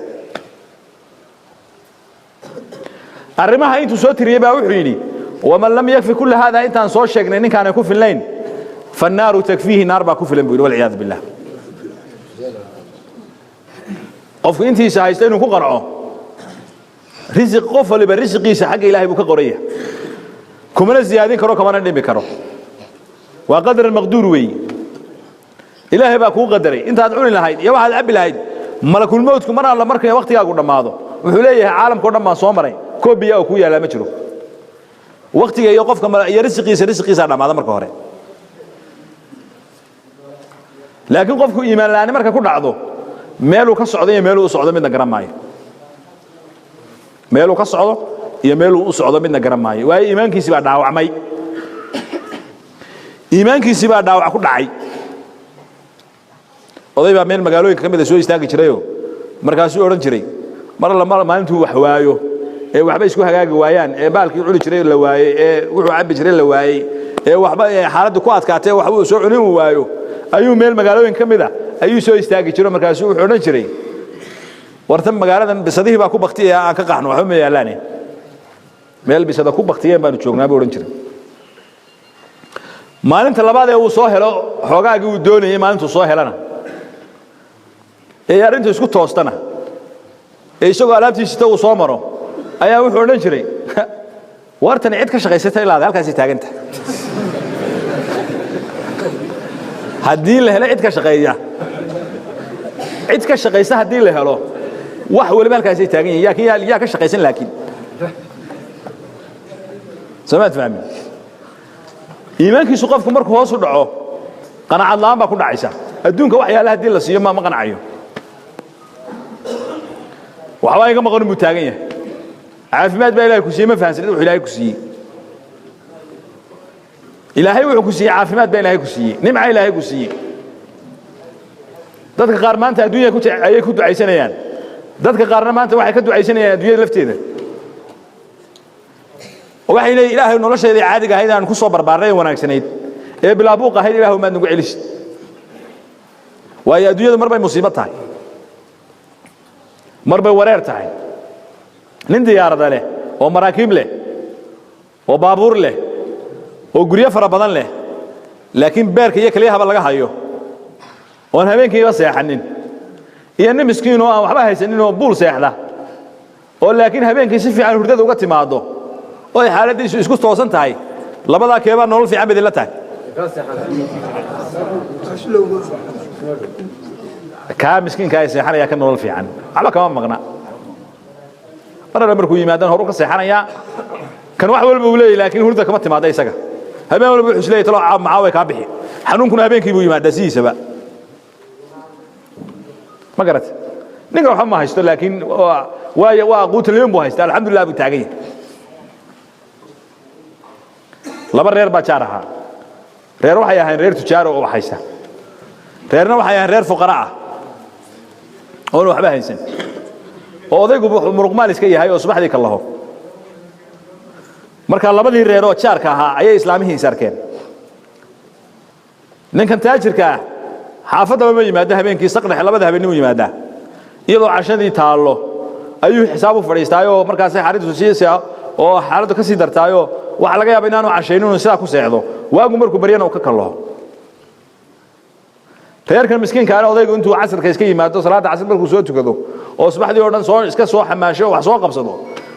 Arrimaha intuu soo tiriyey baa wuxuu yidhi waman lam yakfi kulla haada, intaan soo sheegnay ninkaanay ku filnayn, fannaaru takfiihi, naar baa ku filan buu yidhi, walciyaadu billah. Qofku intiisa haysto inuu ku qanco, risiq qof waliba risiqiisa xagga ilaahay buu ka qoraya, kumana ziyaadin karo kamana dhimi karo, waa qadar maqduur weeyi. Ilaahay baa kuu qadaray intaad cuni lahayd iyo waxaad cabbi lahayd. Malakulmowtku mar alla markay waqtigaagu dhammaado wuxuu leeyahay caalamka o dhan baan soo maray, koob biyaa oo kuu yaallaa ma jiro. Waqtiga iyo qofka iyo risiqiisa, risiqiisaa dhammaada marka hore. Laakiin qofku iimaan la'aani marka ku dhacdo meeluu ka socdo iyo meeluu u socdo midna garan maayo, meeluu ka socdo iyo meeluu u socdo midna garan maayo, waayo iimaankiisii baa dhaawacmay, iimaankiisii baa dhaawac ku dhacay. Oday baa meel magaalooyinka ka mid a soo istaagi jirayoo markaasuu odhan jiray mar alla maalintuu wax waayo ee waxba isku hagaagi waayaan, ee baalkii cuni jiray la waayey, ee wuxuu cabbi jiray la waayey, ee waxba xaaladdu ku adkaatay, waxba uu soo cunin uu waayo, ayuu meel magaalooyin ka mid a ayuu soo istaagi jiro. Markaasuu wuxuu odhan jiray wartan magaaladan bisadihii baa ku baktiyaya, aan ka qaxno, waxba ma yaallaane, meel bisada ku baktiyeen baanu joognaa buu odhan jiray. Maalinta labaad ee uu soo helo xoogaagii uu doonayey, maalintuu soo helana ee arrintu isku toostana ee isagoo alaabtiisita uu soo maro, ayaa wuxuu odhan jiray wartani cid ka shaqaysata ilaada halkaasay taaganta. Haddii la helo cid ka shaqeeya, cid ka shaqaysa haddii la helo, wax waliba halkaasay taagan yihin, yaa yaa ka shaqaysan. Laakiin soomaad fahmin, iimaankiisu qofku markuu hoos u dhaco qanaacad la'aan baa ku dhacaysa. Adduunka wax yaala haddii la siiyo ma qancayo, waxbaa iga maqan buu taagan yahay. Caafimaad baa ilahay ku siiyey, ma fahansanid wuxuu ilaahay ku siiyey. Ilaahay wuxuu ku siiyey caafimaad baa ilaahay ku siiyey, nimca ilaahay ku siiyey. Dadka qaar maanta adduunya ayay ku ducaysanayaan, dadka qaarna maanta waxay ka ducaysanayaan adduunyada lafteeda, oo waxay leeyihin ilaahay nolosheedii caadiga ahayd aan ku soo barbaarnay ee wanaagsanayd ee bilaabuuq ahayd ilaahu maad nagu celisid. Waayo adduunyadu mar bay musiibo tahay, mar bay wareer tahay. Nin diyaarada leh oo maraakiib leh oo baabuur leh oo guryo fara badan leh, laakiin beerka iyo kelyahaba laga hayo oon habeenkiiba seexanin, iyo nin miskiin oo aan waxba haysanin oo buul seexda oo laakiin habeenkii si fiican hurdada uga timaado oo ay xaaladdiisu isku toosan tahay, labadaa keebaa nolol fiican baad ila tahay? Kaa miskiinka ay seexanaya ka nolol fiican, waxba kama maqna. Mar alle markuu yimaadana horu ka seexanayaa. Kan wax walba uu leeyahy, laakiin hurda kama timaada isaga. Habeen walba wuxuu isleeyahy, talo maxaa way kaa bixi? Xanuunkuna habeenkii buu yimaadaa sidiisaba, ma garat? Ninka waxba ma haysto, laakiin waayo waa quutalyoon buu haystaa, alxamdulillah buu taagan yahay. Laba reer baa jaar ahaa. Reer waxay ahayn reer tujaaro oo wax haysta, reerna waxay ahayn reer fuqara ah oon waxba haysan, oo odaygu muruqmaal iska yahay oo subaxdii ka laho. Marka labadii reer oo jaarka ahaa ayay islaamihii is arkeen. Ninkan taajirka ah xaafaddaba ma yimaado habeenkii, saqdhexe labada habeennimu yimaadaa. Iyadoo cashadii taallo ayuu xisaab u fadhiistaayoo markaasay xaaladdu sii oo xaaladdu ka sii dartaayoo waxaa laga yaaba inaanu cashaynin, inuu sidaa ku seexdo, waagu markuu baryana uu ka kallaho. Reerkan miskiinka ah, odaygu intuu casarka iska yimaado, salaadda casar markuu soo tukado oo subaxdii oo dhan soo iska soo xamaasho oo wax soo qabsado,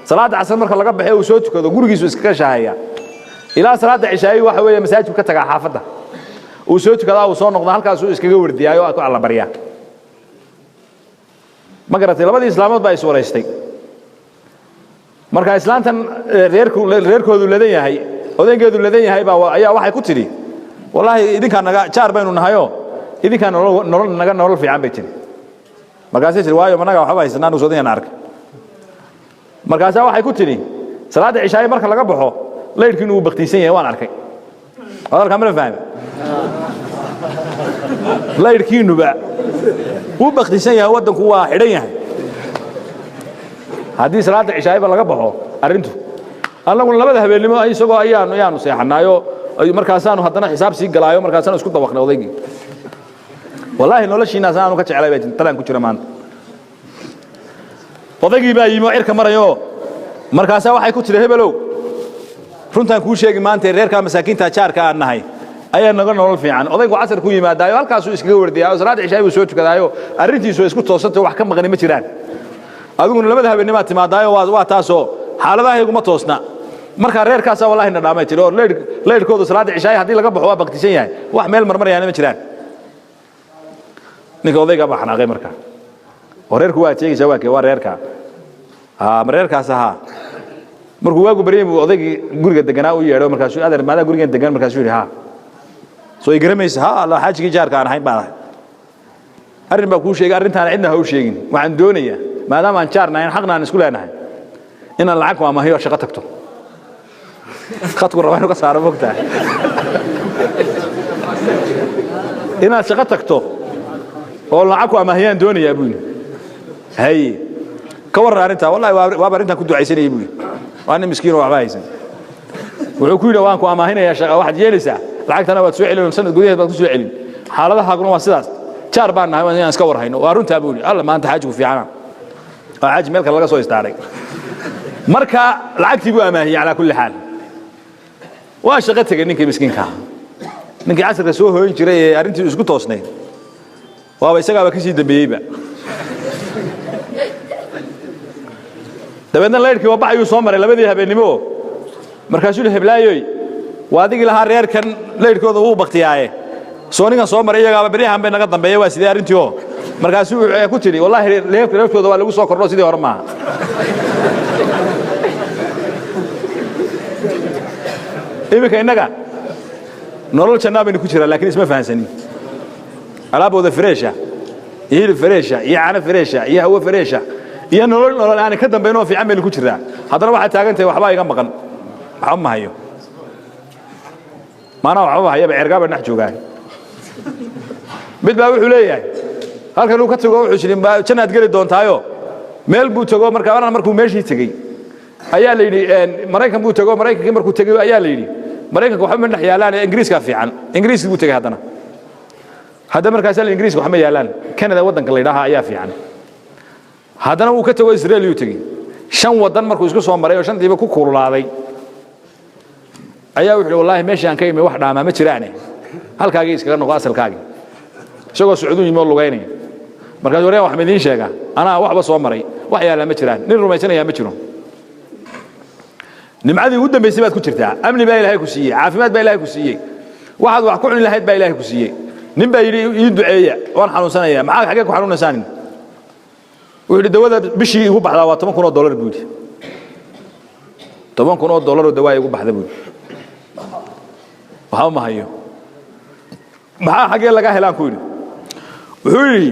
salaadda casar marka laga baxay uu soo tukado, gurigiisu iskaga shahaya ilaa salaadda cishaayi. Waxa weeye masaajidku ka tagaa, xaafadda uu soo tukadaa, uu soo noqdaa, halkaasuu iskaga wardiyaayo oo ku allabaryaa, ma garatay? Labadii islaamood baa is waraystay. Marka islaantan reerku reerkoodu ladan yahay, odaygeedu ladan yahay baa ayaa waxay ku tidhi, wallaahi idinkaa naga jaar baynu nahayoo, idinkaa nolol nolol naga nolol fiican, bay tidhi. Markaasay tidhi, waayo managa waxba haysanaa nugu soodanyana arka. Markaasaa waxay ku tidhi, salaadda cishaaye marka laga baxo laydhkiinu wuu baktiisan yahay, waan arkay. Hadalkaa mana fahmi? Laydhkiinuba wuu baktiisan yahay, waddanku waa xidhan yahay haddii salaadda cishaayeba laga baxo arrintu. Annaguna labada habeennimo isagoo ayaanu seexanaayo, markaasaanu haddana xisaab sii galaayo, markaasaanu isku dabaqnay odaygii. Wallaahi noloshiinaas aanu ka jeclay baa talaan ku jira maanta. Odaygii baa yimi oo cirka marayo. Markaasaa waxay ku tiri, hebelow, runtaan kuu sheegi maanta, reerkaa masaakiinta jaarka aan nahay ayaa naga nolol fiican. Odaygu casar ku yimaadaayo, halkaasuu iskaga wardiyaayo, salaadda cishaay buu soo tukadaayo, arrintiisu way isku toosantay, wax ka maqani ma jiraan. Adiguna labada habeennimaad timaadaayo, waa taasoo xaaladahayguma toosna. Markaa reerkaasaa wallahi na dhaamay tiri, oo laydhkoodu salaadda cishaay haddii laga baxo waa baktisan yahay, wax meel marmarayaana ma jiraan. Ninka odaygaa baa xanaaqay markaa. Oo reerku waa sheegaysaa, waa kee? Waa reerka ma reerkaas ahaa. Markuu waagu baryay buu odaygii guriga deganaa u yeedho. Markaasuu, adeer, maadaa gurigan degan? Markaasuu yidhi, haa. Soo i garamaysa? Ha, alla xaajigii jaarka aan ahayn baan ahay. Arrin baa kuu sheegay, arrintaana cidna ha u sheegin. Waxaan doonayaa, maadaama aan jaar nahayn, xaqna aan isku leenahay, inaan lacag ku amahiyo, shaqo tagto. Khadku raba inuu ka saaro mogtahay. Inaad shaqo tagto oo lacag ku amaahiyaan doonayaa, buu yidhi. Haye, ka warran arrintaa? Wallahi waaba arrintaan ku ducaysanayay, buu yidhi. Waa nin miskiin oo waxba haysan. Wuxuu ku yidhi, waan ku amaahinayaa shaqa, waxaad yeelaysaa lacagtana waad soo celin, sanad gudaheed baad ku soo celin. Xaaladahaguna waa sidaas, jaar baan nahay, waa inaan iska war hayno. Waa runtaa, buu yidhi. Alla maanta xaajigu fiicana, waa xaaji meel kale laga soo istaaray. Marka lacagtii buu amaahiyey. Calaa kulli xaal waa shaqo tegey ninkii miskiinka ahaa. Ninkii casarka soo hooyin jiray ee arrintii isku toosnayd waaba isagaaba ka sii dambeeyeyba. Dabeedna laydhkii waa baxayuu soo maray labadii habeennimo. Markaasuu yihi, heblaayoy, waa adigii lahaa reerkan laydhkooda wuu baktiyaaye, soo ninkan soo maray iyagaaba beryahan bay naga dambeeya, waa sidee arrintii? Oo markaasuu wuxuu ku tidhi, wallaahi reerkooda waa lagu soo kordho, sidii hore maaha. Iminka innaga nolol jannaa baynu ku jiraa, laakiin isma fahansanin. Alaabooda freesha iyo hilib freesha iyo caano freesha iyo hawo freesha iyo nolol nolol aanay ka dambayn oo fiican baynu ku jiraa. Haddana waxaad taagan tahay, waxbaa iga maqan, waxba ma hayo, maanaa waxba hayaba, ceergaa baan dhex joogaa. Mid baa wuxuu leeyahay halkan uu ka tago, wuxuu yidhi jannaad geli doontaayo. Meel buu tago. Markaa markuu meeshii tegey ayaa la yidhi, Maraykan buu tago. Maraykankii markuu tegey ayaa la yidhi, Maraykanka waxba ma dhex yaalaan, Ingiriiskaa fiican. Ingiriiskii buu tegey haddana. Hadda markaasaa la Ingiriiska waxma yaalaan, Canada waddanka la yidhaaha ayaa fiican. Haddana wuu ka tago, Israel yuu tegey. 5 waddan markuu isku soo maray oo shantiiba ku kululaaday ayaa wuxuu yidhi, wallaahi meeshii aan ka imi wax dhaamaa ma jiraane, halkaagii iskaga noqo, asalkaagii. Isagoo socduu yimi oo lugaynaya. Markaasuu, waryaa, wax ma idiin sheega? Anaa waxba soo maray, wax yaallaa ma jiraan, nin rumaysanayaa ma jiro. Nimcadii ugu dambaysay baad ku jirtaa. Amni baa Ilaahay ku siiyey, caafimaad baa Ilaahay ku siiyey, waxaad wax ku cuni lahayd baa Ilaahay ku siiyey. Nin baa yidhi ii duceeya, waan xanuunsanayaa. Maxaa, xaggee ku xanuunaysaan? Wuxuu yidhi dawada bishii igu baxdaa waa $10,000 buu yidhi. $10,000 oo dawaa igu baxda buu yidhi. Waxba ma hayo. Maxaa, xaggee lagaa helaan ku yidhi? Wuxuu yidhi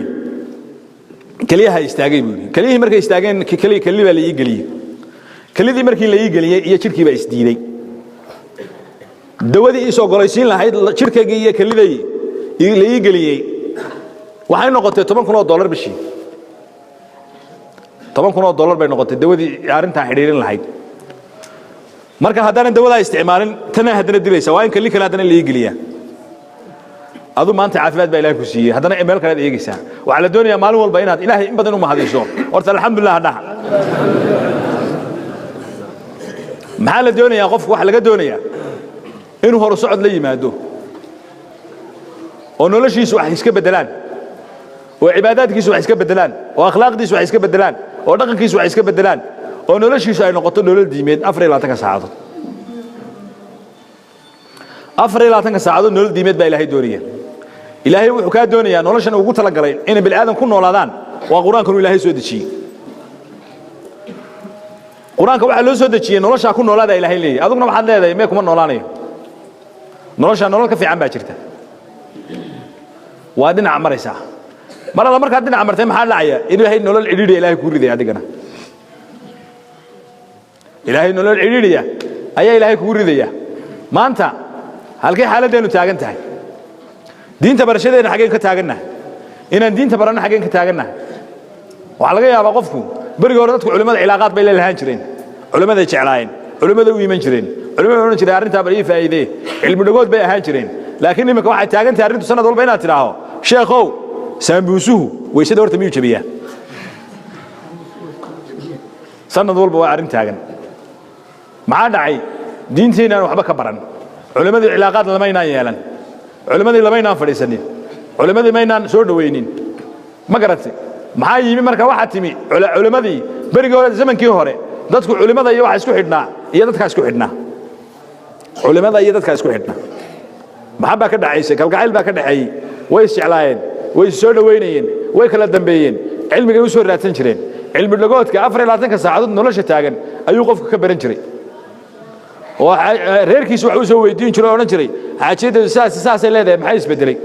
keliyaha istaagay buu yidhi. Keliyihii markay istaageen, keli baa la ii geliyey. Kelidii markii la ii geliyey iyo jidhkii baa isdiiday. Dawadii ii soo golaysiin lahayd jidhkaygii iyo keliday la ii geliyey waxay noqotay $10,000 bishii. $10,000 bay noqotay dawadii arrintaa xidhiirin lahayd. Marka haddaanan dawadaa isticmaalin, tanaa haddana dilaysa, waa in keli kale haddana la ii geliyaa. Adu maanta caafimaad baa Ilahay ku siiyey, haddana meel kalead eegaysaa. Waxaa la doonayaa maalin walba inaad Ilaahay in badan u mahadiso. Horta alxamdulilah dhaha. Maxaa la doonayaa qofku? Waxa laga doonayaa inuu horu socod la yimaado oo noloshiisu wax iska beddelaan, oo cibaadaadkiisu wax iska beddelaan, oo akhlaaqdiisu wax iska beddelaan, oo dhaqankiisu wax iska beddelaan, oo noloshiisu ay noqoto nolol diimeed 24-ka saacadood. 24-ka saacadood nolol diimeed baa Ilaahay doonaya. Ilaahay wuxuu kaa doonayaa noloshan ugu talagalay inay bini aadan ku noolaadaan waa Qur-aankan uu Ilaahay soo dejiyey. Qur-aanka waxaa loo soo dejiyey noloshaa ku noolaada Ilaahay leeyahy. Aduguna waxaad leedahay mee kuma noolaanayo, noloshaa nolol ka fiican baa jirta. Waa dhinaca maraysaa. Mar alla markaad dhinaca martay, maxaa dhacaya? In Ilaahay nolol cidhiidhiya Ilaahay kuu ridaya. Adigana Ilaahay nolol cidhiidhiya ayaa Ilaahay kugu ridaya. Maanta halkay xaaladdeenu taagan tahay? Diinta barashadeena xaggeen ka taagannahay? Inaan diinta baranno xaggeen ka taagannahay? Waxaa laga yaabaa qofku berigii hore dadku culimmada cilaaqaad bay la lahaan jireen, culimmaday jeclaayeen, culimmaday u iman jireen, culimmaday odhan jireen arrintaa bal ii faa'iidee, cilmi dhagood bay ahaan jireen. Laakiin iminka waxay taagan tahay arrintu sanad walba inaad tidhaaho, sheekhow, saambuusuhu weysada horta miyuu jabiyaa? Sanad walba waa arrin taagan. Maxaa dhacay? Diinteennaan waxba ka baran, culimmadii cilaaqaad lamaynaan yeelan, culimmadii lamaynaan fadhiisanin, culimmadii maynaan soo dhowaynin. Ma garatay? Maxaa yimi marka? Waxaa timi culimmadii berigii hore, zamankii hore dadku culimmada iyo waxa isku xidhnaa iyo dadkaa isku xidhnaa, culimmada iyo dadkaa isku xidhnaa. Maxaa baa ka dhaxaysay? Kalgacayl baa ka dhaxeeyey. Way isjeclaayeen, way is soo dhowaynayeen, way kala dambeeyeen, cilmigay u soo raadsan jireen. Cilmi dhagoodka 24-ka saacadood nolosha taagan ayuu qofku ka baran jiray, oo reerkiisu wax u soo weydiin jiray oo odhan jiray xaajiyaddeedu saas saasay leedahay, maxay isbedelay?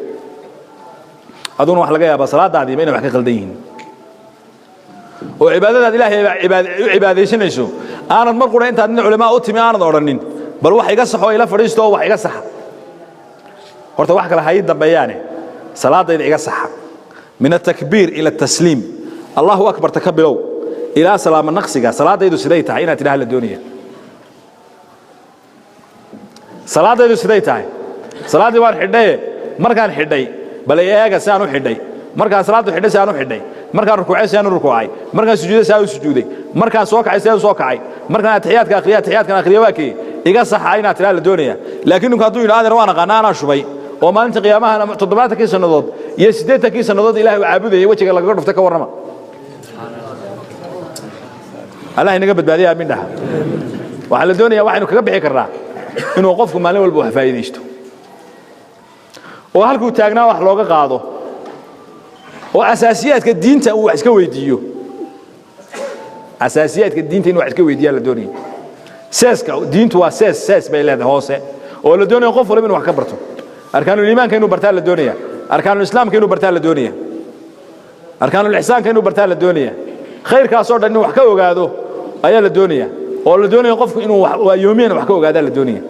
Aduguna wax laga yaabaa salaadaadiiba inay wax ka qaldan yihiin, oo cibaadadaad Ilaahay u cibaadaysanayso aanad mar qura intaad nin culimaa u timi aanad odhanin bal wax iga saxo, ila fadhiisto oo wax iga saxa. Horta wax kale ha ii dambeeyaane, salaadayda iga saxa min atakbiir ila atasliim, Allahu akbar ta ka bilow ilaa salaama naqsiga, salaadaydu siday tahay inaad tidhaha la doonaya. Salaadaydu siday tahay? Salaaddii waan xidhaye, markaan xidhay bal eega si aan u xidhay, markaan salaaddu xidhay si aan u xidhay, markaan rukuucay si aan u rukuucay, markaan sujuuday si aan u sujuuday, markaan soo kacay si aan u soo kacay, markaan atixiyaadka akhriya atixiyaadkan akhriya, waa kee iga saxa inaad tidhaha la doonaya. Laakiin ninku hadduu yidhi adeer waan aqaana, anaa shubay, oo maalinta qiyaamaha 70-kii sannadood iyo 80-kii sannadood Ilaahay uu caabudayay wejiga lagaga dhuftay, ka warrama. Allah inaga badbaadiya, aamin dhaha. Waxaa la doonayaa, waxaynu kaga bixi karnaa inuu qofku maalin walba wax faa'iidaysto, oo halkuu taagnaa wax looga qaado, oo asaasiyaadka diinta uu wax iska weydiiyo. Asaasiyaadka diinta inuu wax iska weydiiyaa la doonaya. Seeska diintu waa sees, sees bay leedahay hoose oo la doonaya qof walba inuu wax ka barto. Arkaanuliimaanka inuu bartaa la doonaya, arkaanulislaamka inuu bartaa la doonaya, arkaanulixisaanka inuu bartaa la doonaya. Khayrkaasoo dhan inuu wax ka ogaado ayaa la doonaya, oo la doonaya qofku inuu yoomiyan wax ka ogaadaa la doonaya.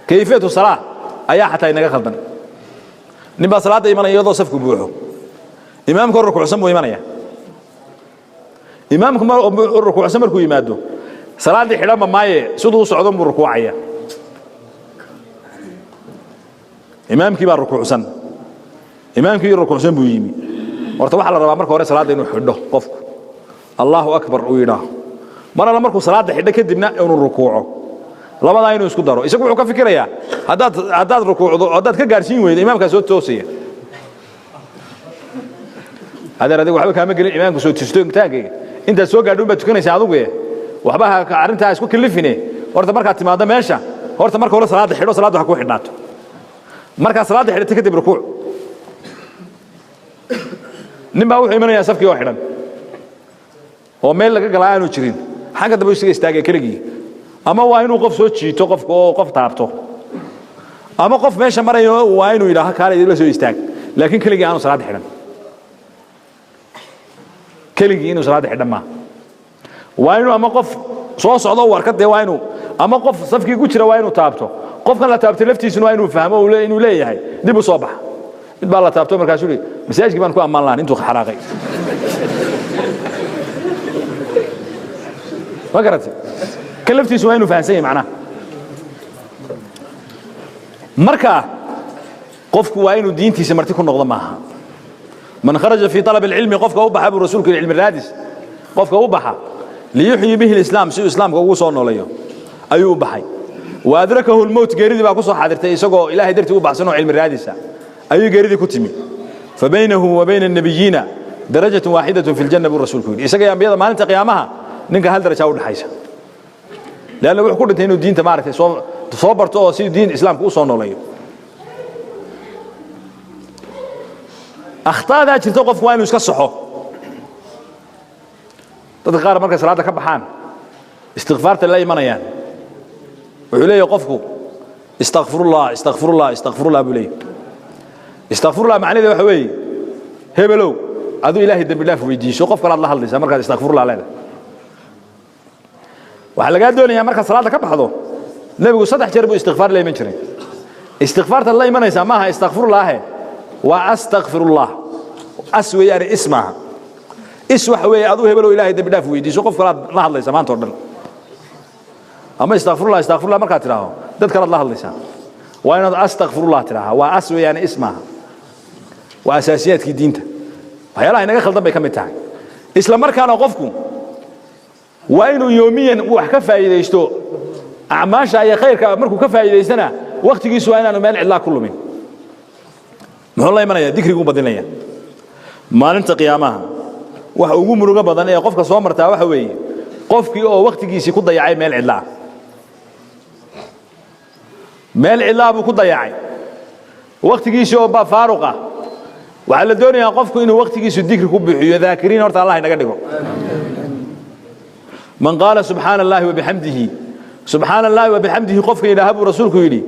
Kayfiyatu salaa ayaa xataa inaga khaldan. Nin baa salaadda imanaya iyadoo safku buuxo, imaamka hor rukuucsan buu imanaya. Imaamku rukuucsan markuu yimaado, salaaddii xidhanba maaye, siduu u socdo buu rukuucaya. Imaamkii baa rukuucsan, imaamkii rukuucsan buu yimi. Horta waxaa la rabaa marka hore salaadda inuu xidho qofku, Allahu akbar uu yidhaaho. Mar alla markuu salaadda xidho kadibna inuu rukuuco, labadaa inuu isku daro. Isagu wuxuu ka fikirayaa haddaad rukuucdo, haddaad ka gaarsiin weydo, imaamkaa soo toosaya. Adeer, adiga waxba kaama gelin imaamka soo tustaankayga, intaad soo gaadho baad tukanaysaa. Adugu waxba ha arrintaa isku kalifine. Horta markaad timaaddo meesha, horta marka hore salaadda xidho, salaadda ha ku xidhnaato. Markaa salaadda xidhatay kadib rukuuc. Nin baa wuxuu imanayaa safkii oo xidhan oo meel laga galaa aanu jirin, xagga dambe isaga istaagay keligii. Ama waa inuu qof soo jiito qofka oo qof taabto, ama qof meesha marayo waa inuu yidhaaho kaale idinla soo istaag, laakiin keligii aanu salaadda xidhan. Keligii inuu salaadda xidhan maaha. Waa inuu ama qof soo socdo uu arka dee, waa inuu ama qof safkii ku jira waa inuu taabto. Qofkan la taabtay laftiisuna waa inuu fahmo inuu leeyahay dib u soo baxa. Mid baa la taabto, markaasuu yidhi masaajidkii baan ku ammaan lahan intuu xaraaqay. Ma garatay? Kan laftiisu waa inuu fahansan yahay macnaha. Marka qofku waa inuu diintiisa marti ku noqdo maaha. Man kharaja fii talab alcilmi, qofka u baxa buu rasuulku yidhi, cilmi raadis qofka u baxa, liyuxyi bihi lislaam, si uu islaamka ugu soo nooleeyo ayuu u baxay, wa adrakahu lmowt, geeridii baa ku soo xaadirtay isagoo ilaahay dartii u baxsan oo cilmi raadisa ayuu geeridii ku timi, fa baynahu wa bayna annabiyiina darajatun waaxidatun fi ljanna buu rasuulku yidhi. Isaga iyo ambiyada maalinta qiyaamaha ninka hal daraja u dhaxaysa, leanna wuxuu ku dhintay inuu diinta maaragtay soo barto oo si diin islaamka u soo nooleeyo. Akhtaadaa jirto qofku waa inuu iska saxo. Dadka qaar markay salaadda ka baxaan istikfaarta la imanayaan, wuxuu leeyahay qofku istakfirullah, istakfirullah, istakfirullah buu leeyahay. Istakfirullah macnaheedu waxa weeye hebelow aduu ilaahay dembi dhaaf weydiiso. Qof kale aad la hadlaysaa markaad istakfirullah leedahay. Waxaa lagaa doonayaa markaad salaadda ka baxdo, nebigu 3 jeer buu istikfaar la iman jiray. Istikfaartaad la imanaysaa maaha istakfirullaahe, waa astakfirullah. As weeyaane, is maaha. Is waxa weeye aduu hebelow ilaahay dembi dhaaf weydiiso, qof kale aad la hadlaysaa maanta oo dhan. Ama istakfirullah, istakfirullah markaad tidhaaho dad kale aad la hadlaysaa. Waa inaad astakfirullah tidhaaha. Waa as weeyaane, is maaha. Waa asaasiyaadkii diinta, waxyaalaha inaga khaldan bay ka mid tahay. Isla markaana qofku waa inuu yoomiyan wax ka faa'iidaysto acmaasha iyo khayrka. Markuu ka faa'iidaystana wakhtigiisu waa inaanu meel cidlaa ku lumin. Muxuu la imanaya? Dikriguu badinaya. Maalinta qiyaamaha waxa ugu murugo badan ee qofka soo martaa waxa weeye qofkii oo wakhtigiisii ku dayacay meel cidlaa. Meel cidlaa buu ku dayacay wakhtigiisii oo ba faaruqa. Waxaa la doonayaa qofku inuu wakhtigiisu dikri ku bixiyo. Daakiriin horta Allah inaga dhigo. Man qaala subxaana allahi wabixamdihi, subxaana allahi wabixamdihi qofka yidhaaha buu rasuulku yidhi,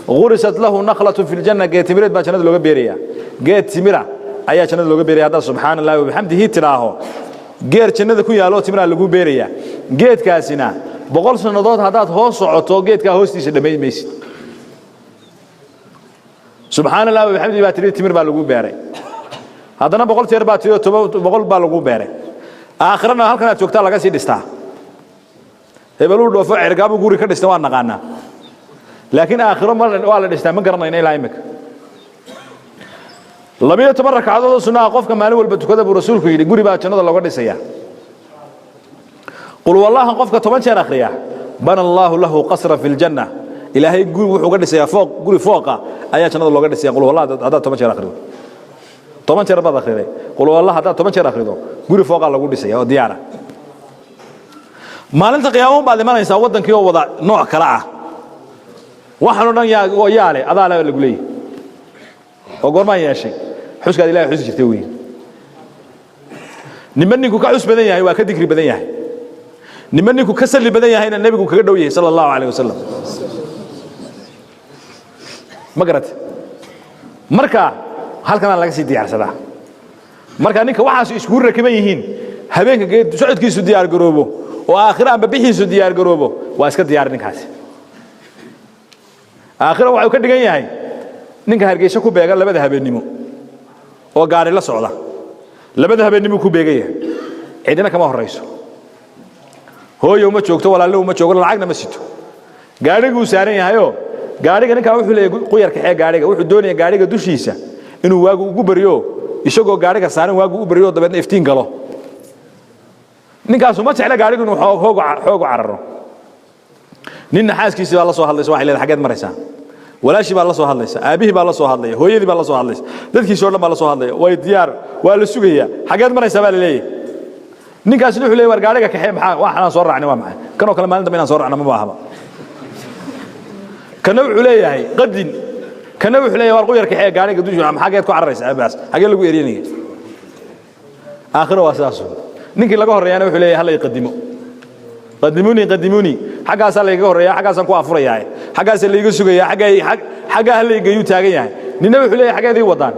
gurisat lahu nakhlatu fi ljanna, geed timireed baa jannada looga beerayaa. Geed timira ayaa jannada looga beeraya haddaad subxaana allahi wabixamdihi tidhaaho. Geed jannada ku yaalo timiraa lagu beerayaa. Geedkaasina 100 sannadood haddaad hoos socoto geedkaa hoostiisa dhammayn maysid. Subxaana allahi wabixamdihi baa tidhi, timir baa lagu beeray. Haddana 100 jeer baa tidhi, 100 baa lagu beeray. Aakhirana halkan aad joogtaa laga sii dhistaa. Hebeluu dhoofo cergaabuu guri ka dhistay waan naqaanaa, laakiin aakhiro waa la dhistaa ma garanayna ilaa imika. 12 ragcadood oo sunnaha qofka maalin walba tukada buu rasuulku yidhi, guri baa jannada looga dhisayaa. Qul wallahan qofka 10 jeer akhriya, bana allaahu lahu qasra fi ljanna, ilaahay guri wuxuu uga dhisayaa fooq, guri fooqa ayaa jannada looga dhisaya. Qul wallah haddaad 10 jeer akhrido, 10 jeer baad akhriday qul wallah, haddaad 10 jeer akhrido guri fooqaa lagu dhisaya oo diyaara. Maalinta qiyaamo baad imanaysaa waddankii oo wada nooc kale ah. Waxaan oo dhan yaa oo yaale adaa le lagu leeyahay oo goormaan yeeshay? Xuskaad ilahay xusi jirtay weeye. Nima ninku ka xus badan yahay waa ka dikri badan yahay, nima ninku ka salli badan yahayna nebigu kaga dhow yahay sala allahu calayh wasalam. Ma garatay? Marka halkanaa laga sii diyaarsadaa. Marka ninka waxaas iskugu rakiban yihiin, habeenka geed socodkiisu diyaar garoobo oo aakhiro amba bixiisu diyaar garoobo, waa iska diyaar ninkaasi. Aakhiro waxuu ka dhigan yahay ninka Hargeysa ku beegan 2da habeennimo oo gaari la socda. 2da habeennimuu ku beegan yahay, cidina kama horrayso, hooyo uma joogto, walaalle uma joogo, lacagna ma sito, gaadhiguu saaran yahayoo gaadhiga ninkaa wuxuu leeyahay quyar kaxee gaadhiga. Wuxuu doonaya gaadhiga dushiisa inuu waagu ugu baryo, isagoo gaadhiga saaran waagu u baryo, dabeedna iftiin galo. Ninkaasu ma jecla gaadhigu inuu xoogu cararo. Ninna xaaskiisii baa la soo hadlaysa, waxay leedahay xaggeed maraysaa. Walaashii baa la soo hadlaysa, aabbihii baa la soo hadlaya, hooyadii baa la soo hadlaysa, dadkiisii oo dhan baa la soo hadlaya. Way diyaar, waa la sugayaa. Xaggeed maraysaa baa la leeyahay. Ninkaasina wuxuu leeyahay war gaadhiga kaxee, maxaa waxaan soo raacnay waa maxay? Kanoo kale maalin dambe inaan soo raacno ma baahaba. Kana wuxuu leeyahay qadin, Kana wuxuu leeyahay war quyarka xee gaariga dusha, xageed ku cararaysa abaas, xagee lagu eryanaya? Aakhiro waa sidaas. Ninkii laga horreeyana wuxuu leeyahay hal qadimo, qadimuni, qadimuni, xaggaasaa layga horreeya, xaggaasaan ku afurayaa, xaggaasaa layga sugayaa, xaggaa ha laygayuu taagan yahay. Nina wuxuu leeyahay xaggeed ii wadaan.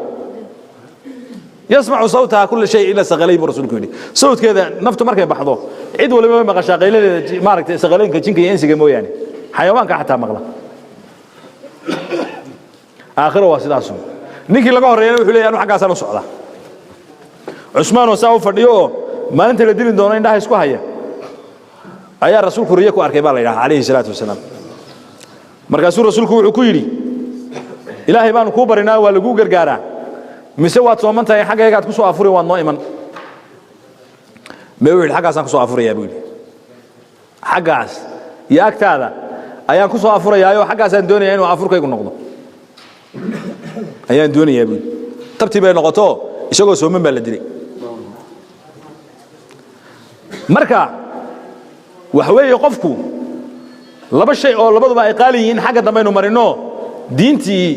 Yasmacu sawtaha kulla shay ila saqalay, buu rasuulku yidhi. Sawdkeeda naftu markay baxdo cid waliba way maqashaa qayladeeda, maaragtay, saqalaynka jinka iyo insiga mooyaane, xayawaanka xataa maqla. Aakhiro waa sidaasu. Ninkii laga horreeyana wuxuu leeyahay anu xaggaasaan u socdaa. Cusmaan oo saa u fadhiyo oo maalinta la dili doono indhaha isku haya ayaa rasuulku riyo ku arkay, baa la yidhaha, calayhi salaatu wasalaam. Markaasuu rasuulku wuxuu ku yidhi, ilaahay baanu kuu barinaa, waa laguu gargaaraa, mise waad sooman tahay, xaggaygaad ku soo afuri, waad noo iman? Me, wuxuu yidhi, xaggaasaan ku soo afurayaa, buu yidhi. Xaggaas iyo agtaada ayaan ku soo afurayaayoo xaggaasaan doonayaa inuu afurkaygu noqdo ayaan doonayaa, buu yidhi. Tabtii bay noqoto, isagoo sooman baa la dilay. Marka waxa weeye qofku laba shay oo labaduba ay qaali yihiin xagga dambaynu marinno, diintii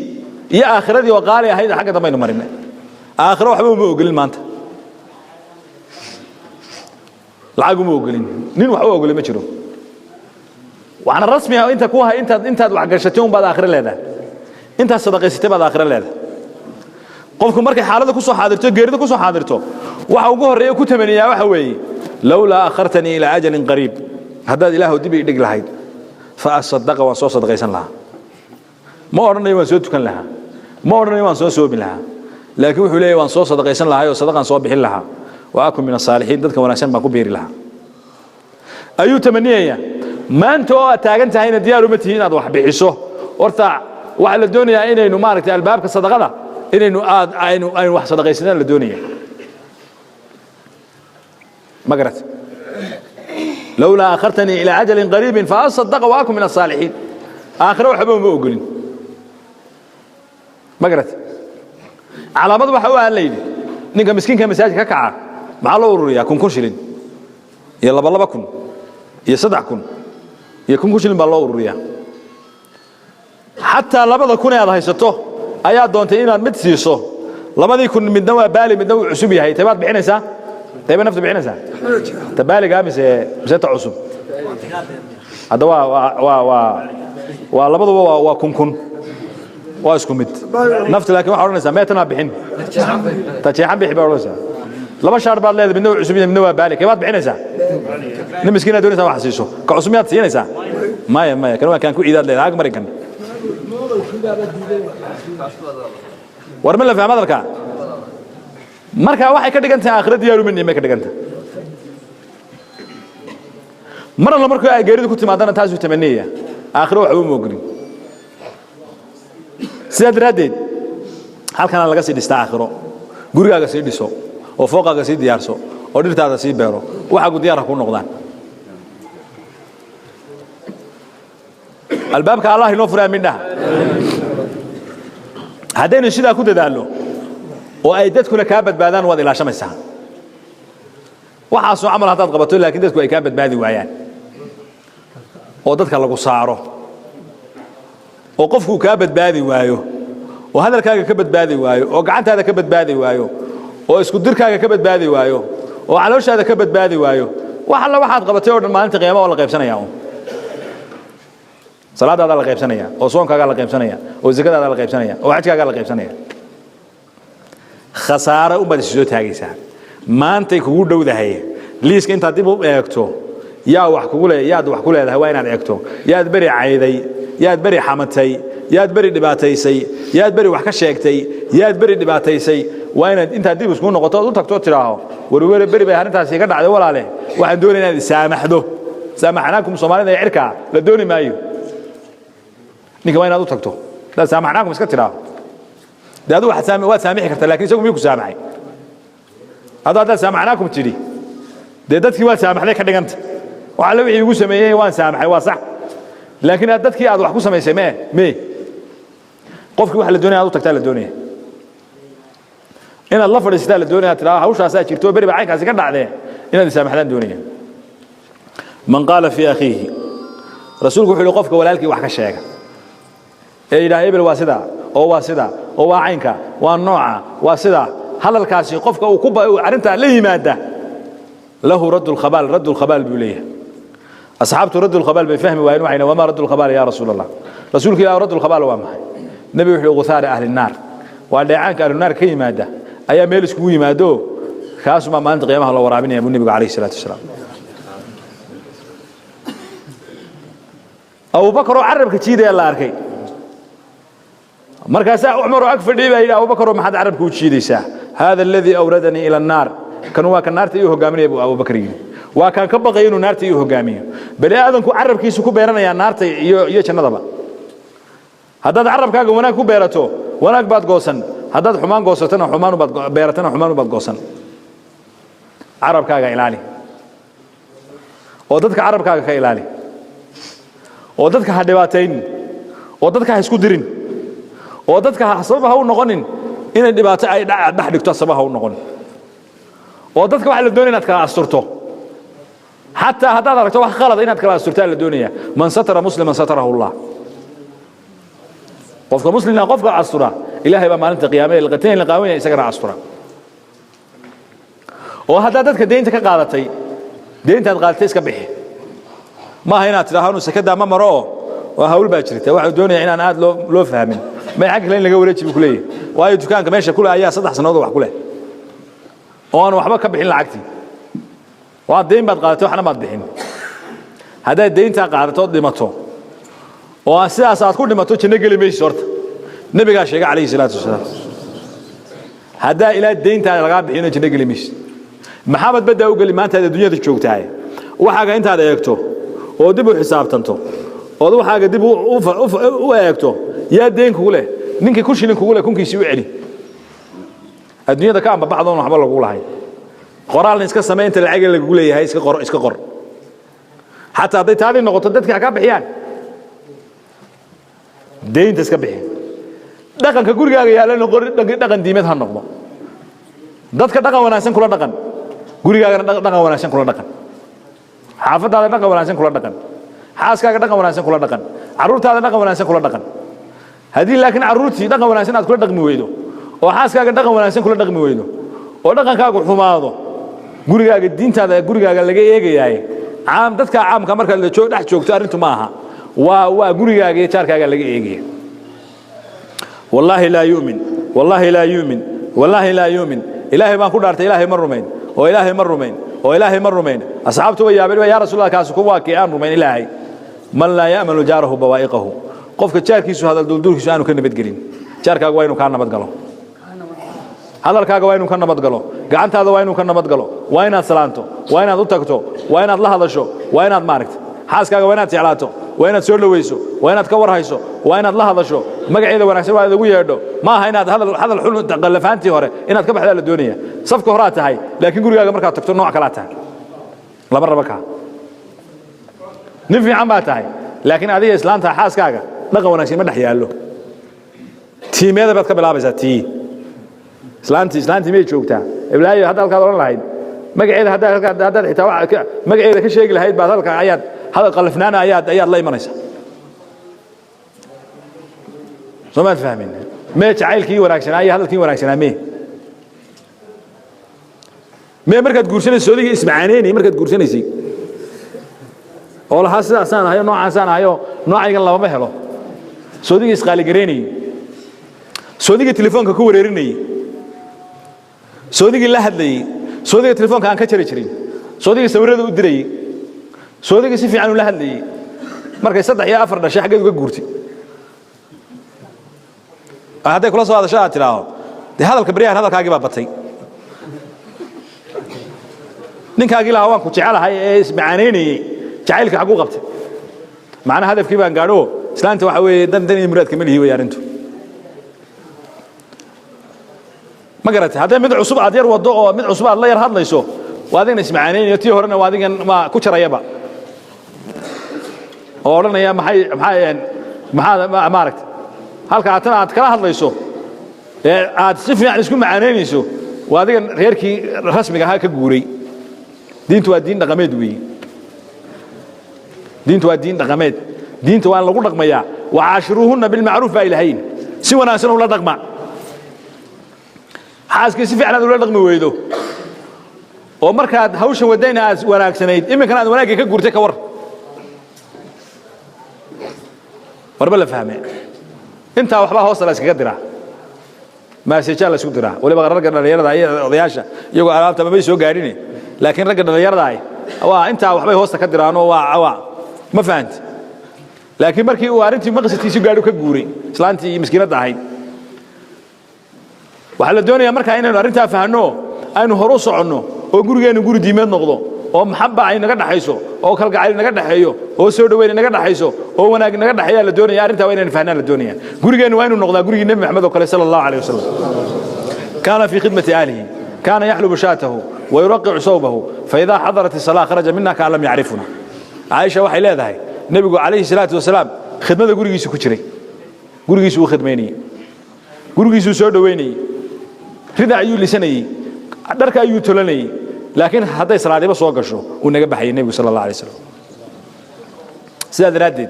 iyo aakhiradii oo qaali ahayd xagga dambaynu marinay. Aakhiro waxba uma ogolin maanta, lacag uma ogolin, nin waxba ogolin ma jiro. Waxaana rasmi ah inta ku hay intaad wax gashatay un baad aakhiro leedahay, intaad sadaqaysatay baad aakhiro leedahay. Qofku markay xaaladda ku soo xaadirto, geerida ku soo xaadirto, waxa ugu horreeya ku tamaniyaa waxa weeye lawlaa akhartanii ilaa ajalin qariib, haddaad ilaahu dib ii dhig lahayd, fa asadaqa, waan soo sadaqaysan lahaa. Ma odhanayo waan soo tukan lahaa, ma odhanayo waan soo soomi lahaa, laakiin wuxuu leeyahy waan soo sadaqaysan lahaa oo sadaqaan soo bixin lahaa, wa akun min asaalixiin, dadka wanaagsan baan ku biiri lahaa ayuu tamaniyaya. Maanta oo aad taagan tahayna diyaar uma tihi inaad wax bixiso. Horta waxaa la doonayaa inaynu, maaragtay, albaabka sadaqada inaynu aad aynu wax sadaqaysanaan la doonaya, ma garat? Lawlaa akhartanii ilaa ajalin qariibin fa asadaqa wa akun min asaalixiin. Aakhiro waxba uma ogolin, ma garat? Calaamad waxa u aan la yidhi ninka miskiinka masaajidka ka kaca maxaa loo ururiyaa? 1000 shilin iyo 2,000 iyo 3000 iyo 1000 shilin baa loo ururiyaa. Xataa 2000 ee aad haysato ayaa doontay inaad mid siiso. 2000 midna waa baali, midna wuu cusub yahay. Taybaad bixinaysaa? Taybay nafta bixinaysaa, ta baaligaa mise ta cusub? Hadda waa labaduba waa 1000, waa isku mid nafta. Laakiin waxaa odhanaysaa mee tanaa bixin, ta jeexan bixi baa odhanaysaa. Laba shaar baad leedahay, midna wuu cusub yahay, midna waa baali. Kee baad bixinaysaa? Nin miskiinaad doonaysaa wax siiso, ka cusub miyaad siinaysaa? Maya, maya, kan waa kaan ku ciidaad leedahay, ag marin kan. War ma la fahma hadalka? Marka waxay ka dhigan tahay aakhira diyaaru ma may ka dhigan tahay. Mar alla markuu ay geeridu ku timaadana taasuu tamaniyaya, aakhiro waxba uma ogolin. Sidaa daraaddeed halkana laga sii dhistaa aakhiro. Gurigaaga sii dhiso oo fooqaaga sii diyaarso oo dhirtaada sii beero, waxaagu diyaar ha ku noqdaan. Albaabka allah inoo furaa mindhaha. Haddaynu sidaa ku dadaallo oo ay dadkuna kaa badbaadaan, waad ilaashamaysaa waxaasoo camal haddaad qabato. Laakiin dadku ay kaa badbaadi waayaan oo dadka lagu saaro oo qofku kaa badbaadi waayo oo hadalkaaga ka badbaadi waayo oo gacantaada ka badbaadi waayo oo isku dirkaaga ka badbaadi waayo oo calooshaada ka badbaadi waayo, wax alla waxaad qabatay oo dhan maalinta qiyaama waa la qaybsanaya uun. Salaadaadaa la qaybsanaya oo soonkaagaa la qaybsanaya oo zakadaadaa la qaybsanaya oo xajkaagaa la qaybsanaya. Khasaare unbaad isu soo taagaysaa. Maantay kugu dhowdahay liiska intaad dib u eegto, yaa wax kugu le, yaad wax ku leedahay, waa inaad eegto. Yaad beri cayday, yaad beri xamatay, yaad beri dhibaataysay, yaad beri wax ka sheegtay, yaad beri dhibaataysay, waa inaad intaad dib isku noqoto ood u tagto tidhaaho warwere, beri bay arrintaasi iga dhacday, walaale, waxaan doonaya inaad isaamaxdo. Saamaxnaakum soomaalida ee cirkaa la dooni maayo. Ninka waa inaad u tagto hadaad saamaxnaakum iska tidhaaho. Dee adigu waad saamixi kartaa, lakin isagu miyuu ku saamaxay? Adoo haddaad saamaxnaakum tidhi, dee dadkii waad saamaxday ka dhiganta. Wax alle wixii igu sameeyey waan saamaxay, waa sax, laakiin aad dadkii aad wax ku samaysay mee mee. Qofkii waxa la doonaya aad u tagtaa la doonaya, inaad la fadhiisataa la doonaya, tidhaha hawshaasaa jirto, beri baa caynkaasi ka dhacdee, inaad isaamaxdaan doonaya. Man qaala fii akhiihi, rasuulku wuxuu yihi, qofka walaalkii wax ka sheega ee yidhaha hebel waa sidaa Oo waa sidaa, oo waa caynka, waa nooca, waa sidaa. Hadalkaasi qofka uu ku arrintaa la yimaada, lahu radd lkhabaal, radd lkhabaal buu leeyahay. Asxaabtu radd lkhabaal bay fahmi waayeen. Waxayna: "Wamaa radd lkhabaal yaa Rasuul Allah?" Rasuulka Ilaah, radd lkhabaal waa maxay? Nebigu wuxuu: "Guthaari ahli naar." Waa dheecaanka ahlu naar ka yimaada ayaa meel iskugu yimaado, kaasumaa maalinta qiyaamaha la waraabinaya, buu nebigu calayhi salaatu wasalaam. Abubakar oo carabka jiidaya la arkay. Markaasaa Cumar oo ag fadhiyay baa yidhi: "Abubakaroo, maxaad carabka u jiidaysaa?" "Hada aladii awradanii ila annaar." Kan waa kan naarta ii hogaaminaya, buu Abubakar yidhi. Waa kaan ka baqaya inuu naarta ii hogaamiyo. Bani aadamku carabkiisu ku beeranayaa naarta iyo jannadaba. Haddaad carabkaaga wanaag ku beerato, wanaag baad goosan. Haddaad xumaan goosatana, xumaan baad beeratana, xumaan baad goosan. Carabkaaga ilaali, oo dadka carabkaaga ka ilaali, oo dadka ha dhibaataynin, oo dadka ha isku dirin, oo dadka ha sabab ha u noqonin inay dhibaato ay dhex dhigto, sabab ha u noqonin. Oo dadka waxa la doonaya inaad kala asturto. Xataa haddaad aragto wax khalada, inaad kala asturtaa la doonaya. Man satara musliman satarahu Allah. Qofka muslimka qofka astura, Ilaahay baa maalinta qiyaamada liqatayn la qaawanaya isagana astura. Oo haddaad dadka deynta ka qaadatay, deyntaad qaadatay iska bixi. Maaha inaad tidhaahdo anu sakadaa ma maro oo waa hawl baa jirta. Waxuu doonaya inaan aad loo fahmin, may xagga kale in laga wareeji buu ku leeyahay. Waayo, dukaanka meesha kule ayaa 3 sannadood wax ku leh oo aan waxba ka bixin lacagtii. Waa deyn baad qaadatay, waxna maad bixin. Haddaad deyntaa qaadato ood dhimato, oo aan sidaas aad ku dhimato, janno geli maysid. Horta nebigaa sheegay calayhi salaatu wasalaam. Haddaa ilaa deyntaada lagaa bixino, janno geli maysid. Maxamed baddaa u geli maanta aad adduunyada joogtahay. Waxaaga intaad eegto oo dib u xisaabtanto, ood waxaaga dib u eegto, yaa deyn kugu leh? Ninkii 1000 shilin kugu leh, kunkiisii u celi. Adduunyada ka ambabaxdoon waxba lagu lahayn. Qoraalna iska samee inta lacaga lagugu leeyahay. Iska qor, iska qor. Xataa hadday taadii noqoto, dadka ha kaa bixiyaan. Deynta iska bixi. Dhaqanka gurigaaga yaallana dhaqan diimeed ha noqdo. Dadka dhaqan wanaagsan kula dhaqan, gurigaagana dhaqan wanaagsan kula dhaqan, xaafadaada dhaqan wanaagsan kula dhaqan, xaaskaaga dhaqan wanaagsan kula dhaqan, carruurtaada dhaqan wanaagsan kula dhaqan. Haddii laakiin carruurtii dhaqan wanaagsan aad kula dhaqmi weydo, oo xaaskaaga dhaqan wanaagsan kula dhaqmi weydo, oo dhaqankaagu xumaado, gurigaaga diintaada gurigaaga laga eegayaaye. Caam dadka caamka markaad la dhex joogto arrintu ma aha. Waa gurigaaga iyo jaarkaaga laga eegaya. Wallaahi laa yu'min, wallaahi laa yu'min, wallaahi laa yu'min. Ilaahay baan ku dhaartay, Ilaahay ma rumayn, oo Ilaahay ma rumayn, oo Ilaahay ma rumayn. Asxaabtu way yaabeen: "Yaa Rasuul Allah, kaasi ku waa kii aan rumayn Ilaahay?" Man laa ya'manu jaarahu bawaa'iqahu. Qofka jaarkiisu hadal duulduulkiisu aanu ka nabadgelin. Jaarkaaga waa inuu kaa nabad galo, hadalkaaga waa inuu ka nabad galo, gacantaada waa inuu ka nabad galo. Waa inaad salaanto, waa inaad u tagto, waa inaad la hadasho, waa inaad maaragta xaaskaaga waa inaad jeclaato, waa inaad soo dhowayso, waa inaad ka warhayso, waa inaad la hadasho, magaceeda wanaagsan waa inaad ugu yeedho. Ma aha inaad hadal xun, qallafaantii hore inaad ka baxdaa la doonaya. Safka horaad tahay, laakiin gurigaaga markaad tagto nooc kalaa tahay. Lama rabo kaa. Nin fiican baa tahay, laakiin adiga islaanta xaaskaaga dhaqan wanaagsan ma dhex yaallo. Tiimeeda baad ka bilaabaysaa. Tii islaantii miyay joogtaa? Iblaayo, hadda halkaad odhan lahayd magaceeda, haddaad halkaa haddaad xitaa magaceeda ka sheegi lahayd, baad halka ayaad hadal qallafnaana ayaad la imanaysaa. Soo maad fahmin? Mee jacaylkii wanaagsanaa iyo hadalkii wanaagsanaa? Mee markaad guursanayso odigii ismacaaneynayay markaad guursanaysay oo lahaa sidaasaan ahayo, noocaasaan ahayo, noocaygan lamama helo? Soodigii isqaaligareynayey, soodigii telefoonka ku wareerinayey, soodigii la hadlayey, soodiga telefoonka aan ka jari jirin, soodigii sawirada u dirayey, soodigii si fiican ula hadlayey, markay saddex iyo afar dhashay xaggeed uga guurtay? Hadday kula soo hadasho aad tidhaaho: "Dee hadalka baryahan hadalkaagii baa batay." Ninkaagii lahaa "waan ku jecelahay" ee ismacaanaynayey, jacaylka xagguu qabtay? Macnaha hadafkii baan gaadho. Islaanta waxa weeye dan iyo muraadka ma lihi wey arrintu. Ma garatay? Hadday mid cusub aad yar waddo oo mid cusub aad la yar hadlayso, waa adigan ismacaanaynayo. Tii horena waa adigan waa ku jarayaba oo odhanaya maxay maxaad maaragtay. Halka haatan aad kala hadlayso ee aad si fiican isku macaanaynayso, waa adigan reerkii rasmiga ahaa ka guuray. Diintu waa diin dhaqameed weeye. Diintu waa diin dhaqameed. Diinta waa in lagu dhaqmayaa. Wacaashiruuhunna bilmacruuf baa Ilaahayn. Si wanaagsan ula dhaqma xaaskii. Si fiican aad ula dhaqmi weydo oo markaad hawsha wadayna aad wanaagsanayd, iminkana aad wanaaggii ka guurtay, ka war warba la fahme. Intaa waxbaa hoosta la iskaga diraa, maasejaa la isku diraa. Waliba ragga dhallinyarada iyo odayaasha iyagoo alaabtaba may soo gaadhine, laakiin ragga dhallinyarada ah waa intaa waxbay hoosta ka diraanoo waa ma fahanti. Laakiin markii uu arrintii maqsadkiisu gaadhu ka guuray islaantii iyo miskiinadda ahayd. Waxaa la doonayaa markaa inaynu arrintaa fahanno, aynu horu soconno oo gurigeennu guri diimeed noqdo, oo maxabba ay naga dhaxayso, oo kalgacayl naga dhaxeeyo, oo soo dhoweyn naga dhaxayso, oo wanaag naga dhaxeeyaa la doonaya. Arrintaa waa inaynu fahnaan la doonaya. Gurigeennu waa inuu noqdaa gurigii Nebi Maxamed oo kale, sala Allahu alayh wasalam. Kaana fii khidmati ahlihi, kaana yaxlubu shaatahu wayuraqicu sawbahu, faidaa xadarat isalaa kharaja mina kaan lam yacrifuna. Caaisha waxay leedahay nebigu calayhi salaatu wasalaam khidmada gurigiisu ku jiray, gurigiisu uu khidmaynayey, gurigiisuu soo dhoweynayey, rida ayuu lisanayey, dharka ayuu tolanayey, laakiin hadday salaadiba soo gasho uu naga baxayay nebigu sala Allah alay slam. Sidaa daraaddeed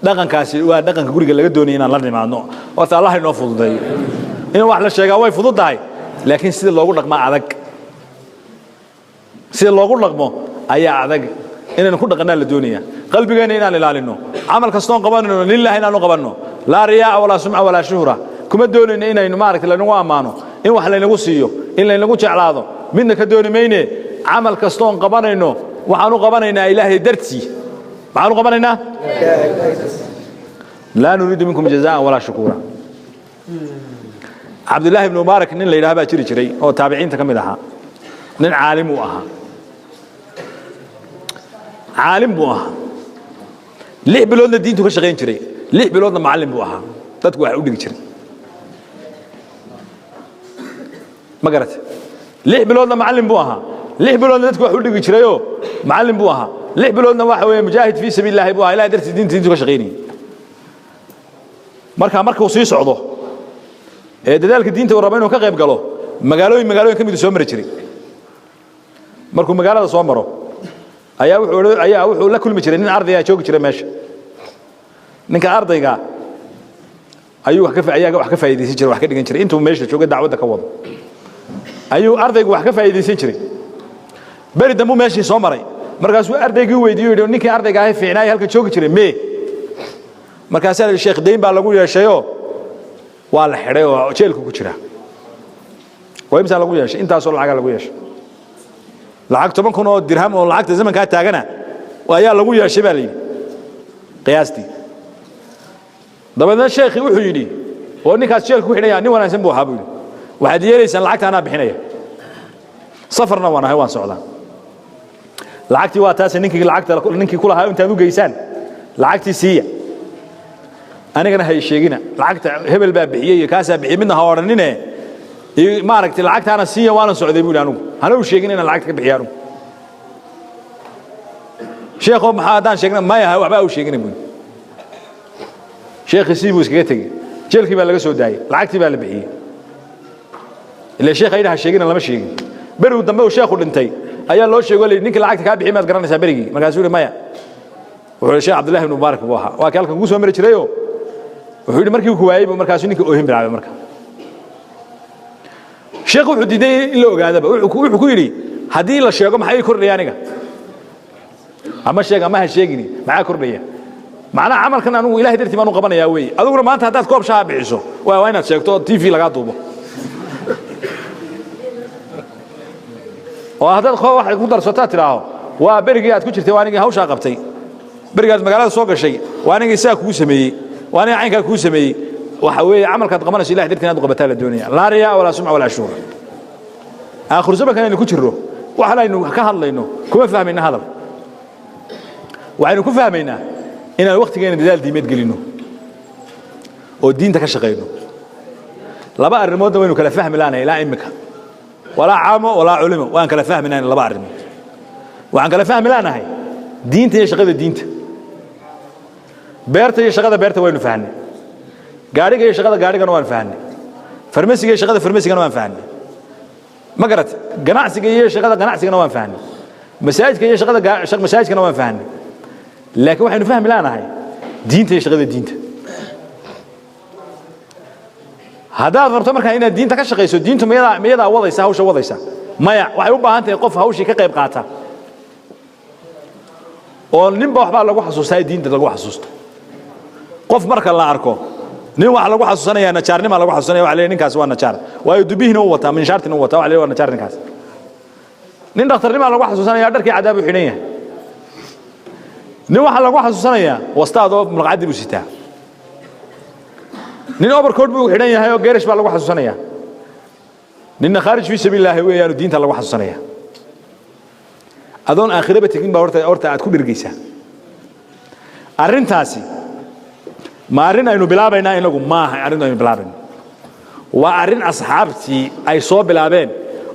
dhaqankaasi waa dhaqanka guriga laga doonaya inaan la nimaadno. Horta Allah inoo fududeeyo. In wax la sheegaa way fududahay, laakiin sida loogu dhaqmaa adag. Sida loogu dhaqmo ayaa adag. Inaynu ku dhaqannaa la doonaya, qalbigeenna inaan ilaalinno, camal kastoon qabanayno lillahi inaanu qabanno, laa riyaa'a walaa sumca walaa shuhra. Kuma doonayno inaynu maaragtay laynagu ammaano, in wax laynagu siiyo, in laynagu jeclaado, midna ka dooni mayne. Camal kastoon qabanayno waxaanu qabanaynaa Ilaahay dartii. Maxaanu qabanaynaa? Laa nuriidu minkum jazaan walaa shukuura. Cabdullaahi ibnu Mubaarak nin la yidhaha baa jiri jiray oo taabiciinta ka mid ahaa. Nin caalim uu ahaa, caalim buu ahaa. 6 biloodna diintu ka shaqayn jiray, 6 biloodna macallin buu ahaa, dadku wax u dhigi jiray. Ma garatay? 6 biloodna macallin buu ahaa, 6 biloodna dadku wax u dhigi jirayoo macallin buu ahaa, 6 biloodna waxa weeye mujaahid fii sabiil Illahi buu ahaa, Ilahay dartii diinta diintu ka shaqaynayay. Marka markuu sii socdo ee dadaalka diinta uu rabo inuu ka qayb galo, magaalooyin magaalooyin ka midu soo mari jiray. Markuu magaalada soo maro ayaa wuxuu la kulmi jiray nin ardaya joogi jiray meesha. Ninka ardayga ayuu wax ka ayaa wax ka faa'iidaysan jiray, wax ka dhigan jiray. Intuu meesha joogay dacwadda ka wado ayuu ardaygu wax ka faa'iidaysan jiray. Beri dambu meeshii soo maray, markaasuu ardaygii weydiiyey, yidhi: "Ninkii ardayga ahay fiicnaay halka joogi jiray mee?" Markaasaa la yidhi: "Sheekh, dayn baa lagu yeeshayoo waa la xidhay oo jeelku ku jira." "Waa imsaa lagu yeeshay?" "Intaasoo lacagaa lagu yeeshay, lacag 10,000 oo dirham oo lacagta zamankaa taagana ayaa lagu yeeshay," baa la yidhi qiyaastii. Dabeedna sheekhii wuxuu yidhi, oo ninkaas jeelka ku xidhaya nin wanaagsan buu ahaa, buu yidhi: "Waxaad yeelaysaan, lacagta anaa bixinaya, safarna waan ahay, waan socdaa. Lacagtii waa taase, ninkii lacagta ninkii ku lahaa intaad u geysaan lacagtii siiya, anigana hay sheegina lacagta hebel baa bixiyey iyo kaasaa bixiyey, midna ha odhanine. Maaragtay, lacagtaana siiya, waanan socday," buu yidhi. "Anigu hana u sheegin inaan lacagta ka bixiyo anigu." "Sheekhow, maxaa haddaan sheegna?" "Maya, waxba u sheegina," buu yidhi. Sheekhii sidii buu iskaga tegey. Jeelkii baa laga soo daayey, lacagtii baa la bixiyey, ila sheekha yidhi ha sheegina, lama sheegin. Berigu dambe uu sheekhu dhintay ayaa loo sheego, la yidhi: "Ninkii lacagta kaa bixiyey maad garanaysaa berigii?" Markaasuu yidhi: "Maya." Wuxuu yidhi: "Sheekh Cabdullahi ibnu Mubaarak buu ahaa, waa kii halkan kugu soo mari jirayoo." Wuxuu yidhi markii ku waayey buu markaasuu ninkii oohin bilaabay. Marka sheekhu wuxuu diiday in la ogaadaba. Wuxuu ku yidhi: "Haddii la sheego maxaa ii kordhaya aniga? Ama sheeg ama ha sheegini, maxaa kordhaya? Macnaha camalkan anugu Ilahay dartii baan u qabanayaa weeye. Adiguna maanta haddaad koob shaha bixiso waa inaad sheegto oo TV lagaa duubo, oo haddaad koob waxay ku darsataa tidhaaho waa berigii aad ku jirtay, waa anigii hawshaa qabtay, berigaad magaalada soo gashay waa anigii sidaa kugu sameeyey, waa anigii caynkaa kugu sameeyey." Waxa weeye camalkaad qabanayso Ilahay dartii inaad u qabataa la doonaya, laa riyaa walaa sumca walaa shuhra. Aakhiru zamankan aynu ku jirro, waxan aynu ka hadlayno kuma fahmayna hadal. Waxaynu ku fahmaynaa inaan wakhtigeena dadaal diimeed gelinno oo diinta ka shaqayno. Laba arrimoodna waynu kala fahmi laanahay ilaa imika, walaa caamo walaa culimo. Waan kala fahmi laanahay laba arrimood. Waxaan kala fahmi laanahay diinta iyo shaqada diinta. Beerta iyo shaqada beerta waynu fahnay, gaadhiga iyo shaqada gaadhigana waan fahnay, farmasiga iyo shaqada farmasigana waan fahnay, ma garat? Ganacsiga iyo shaqada ganacsigana waan fahnay, masaajidka iyo shaqada masaajidkana waan fahnay. Laakiin waxaynu fahmi laanahay diinta iyo shaqada diinta. Haddaad rabto markaa inaad diinta ka shaqayso, diintu miyadaa wadaysa hawsha wadaysa? Maya, waxay u baahan tahay qof hawshii ka qayb qaata, oo ninba waxbaa lagu xasuustaa diinta lagu xasuusto. Qof marka la arko, nin waxa lagu xasuusanaya najaarnima lagu xasuusanaya. Waxa leeyahay ninkaas waa najaar, waayo dubihiina uu wataa, minshaartina uu wataa. Waxa leeyahay waa najaar ninkaas. Nin dhakhtarnima lagu xasuusanaya, dharkii cadaab uu xidhan yahay. Nin waxa lagu xasuusanayaa wastaad oo mulqacadi buu sitaa. Nin overcoat buu xidhan yahay oo geerish baa lagu xasuusanaya. Ninna khaarij fii sabiilillaahi weeyaanu, diinta lagu xasuusanaya. Adoon aakhiraba tegin baa horta aad ku dhirgaysaa. Arrintaasi ma arrin aynu bilaabaynaa inagu? Maaha arrin aynu bilaabayno, waa arrin asxaabtii ay soo bilaabeen,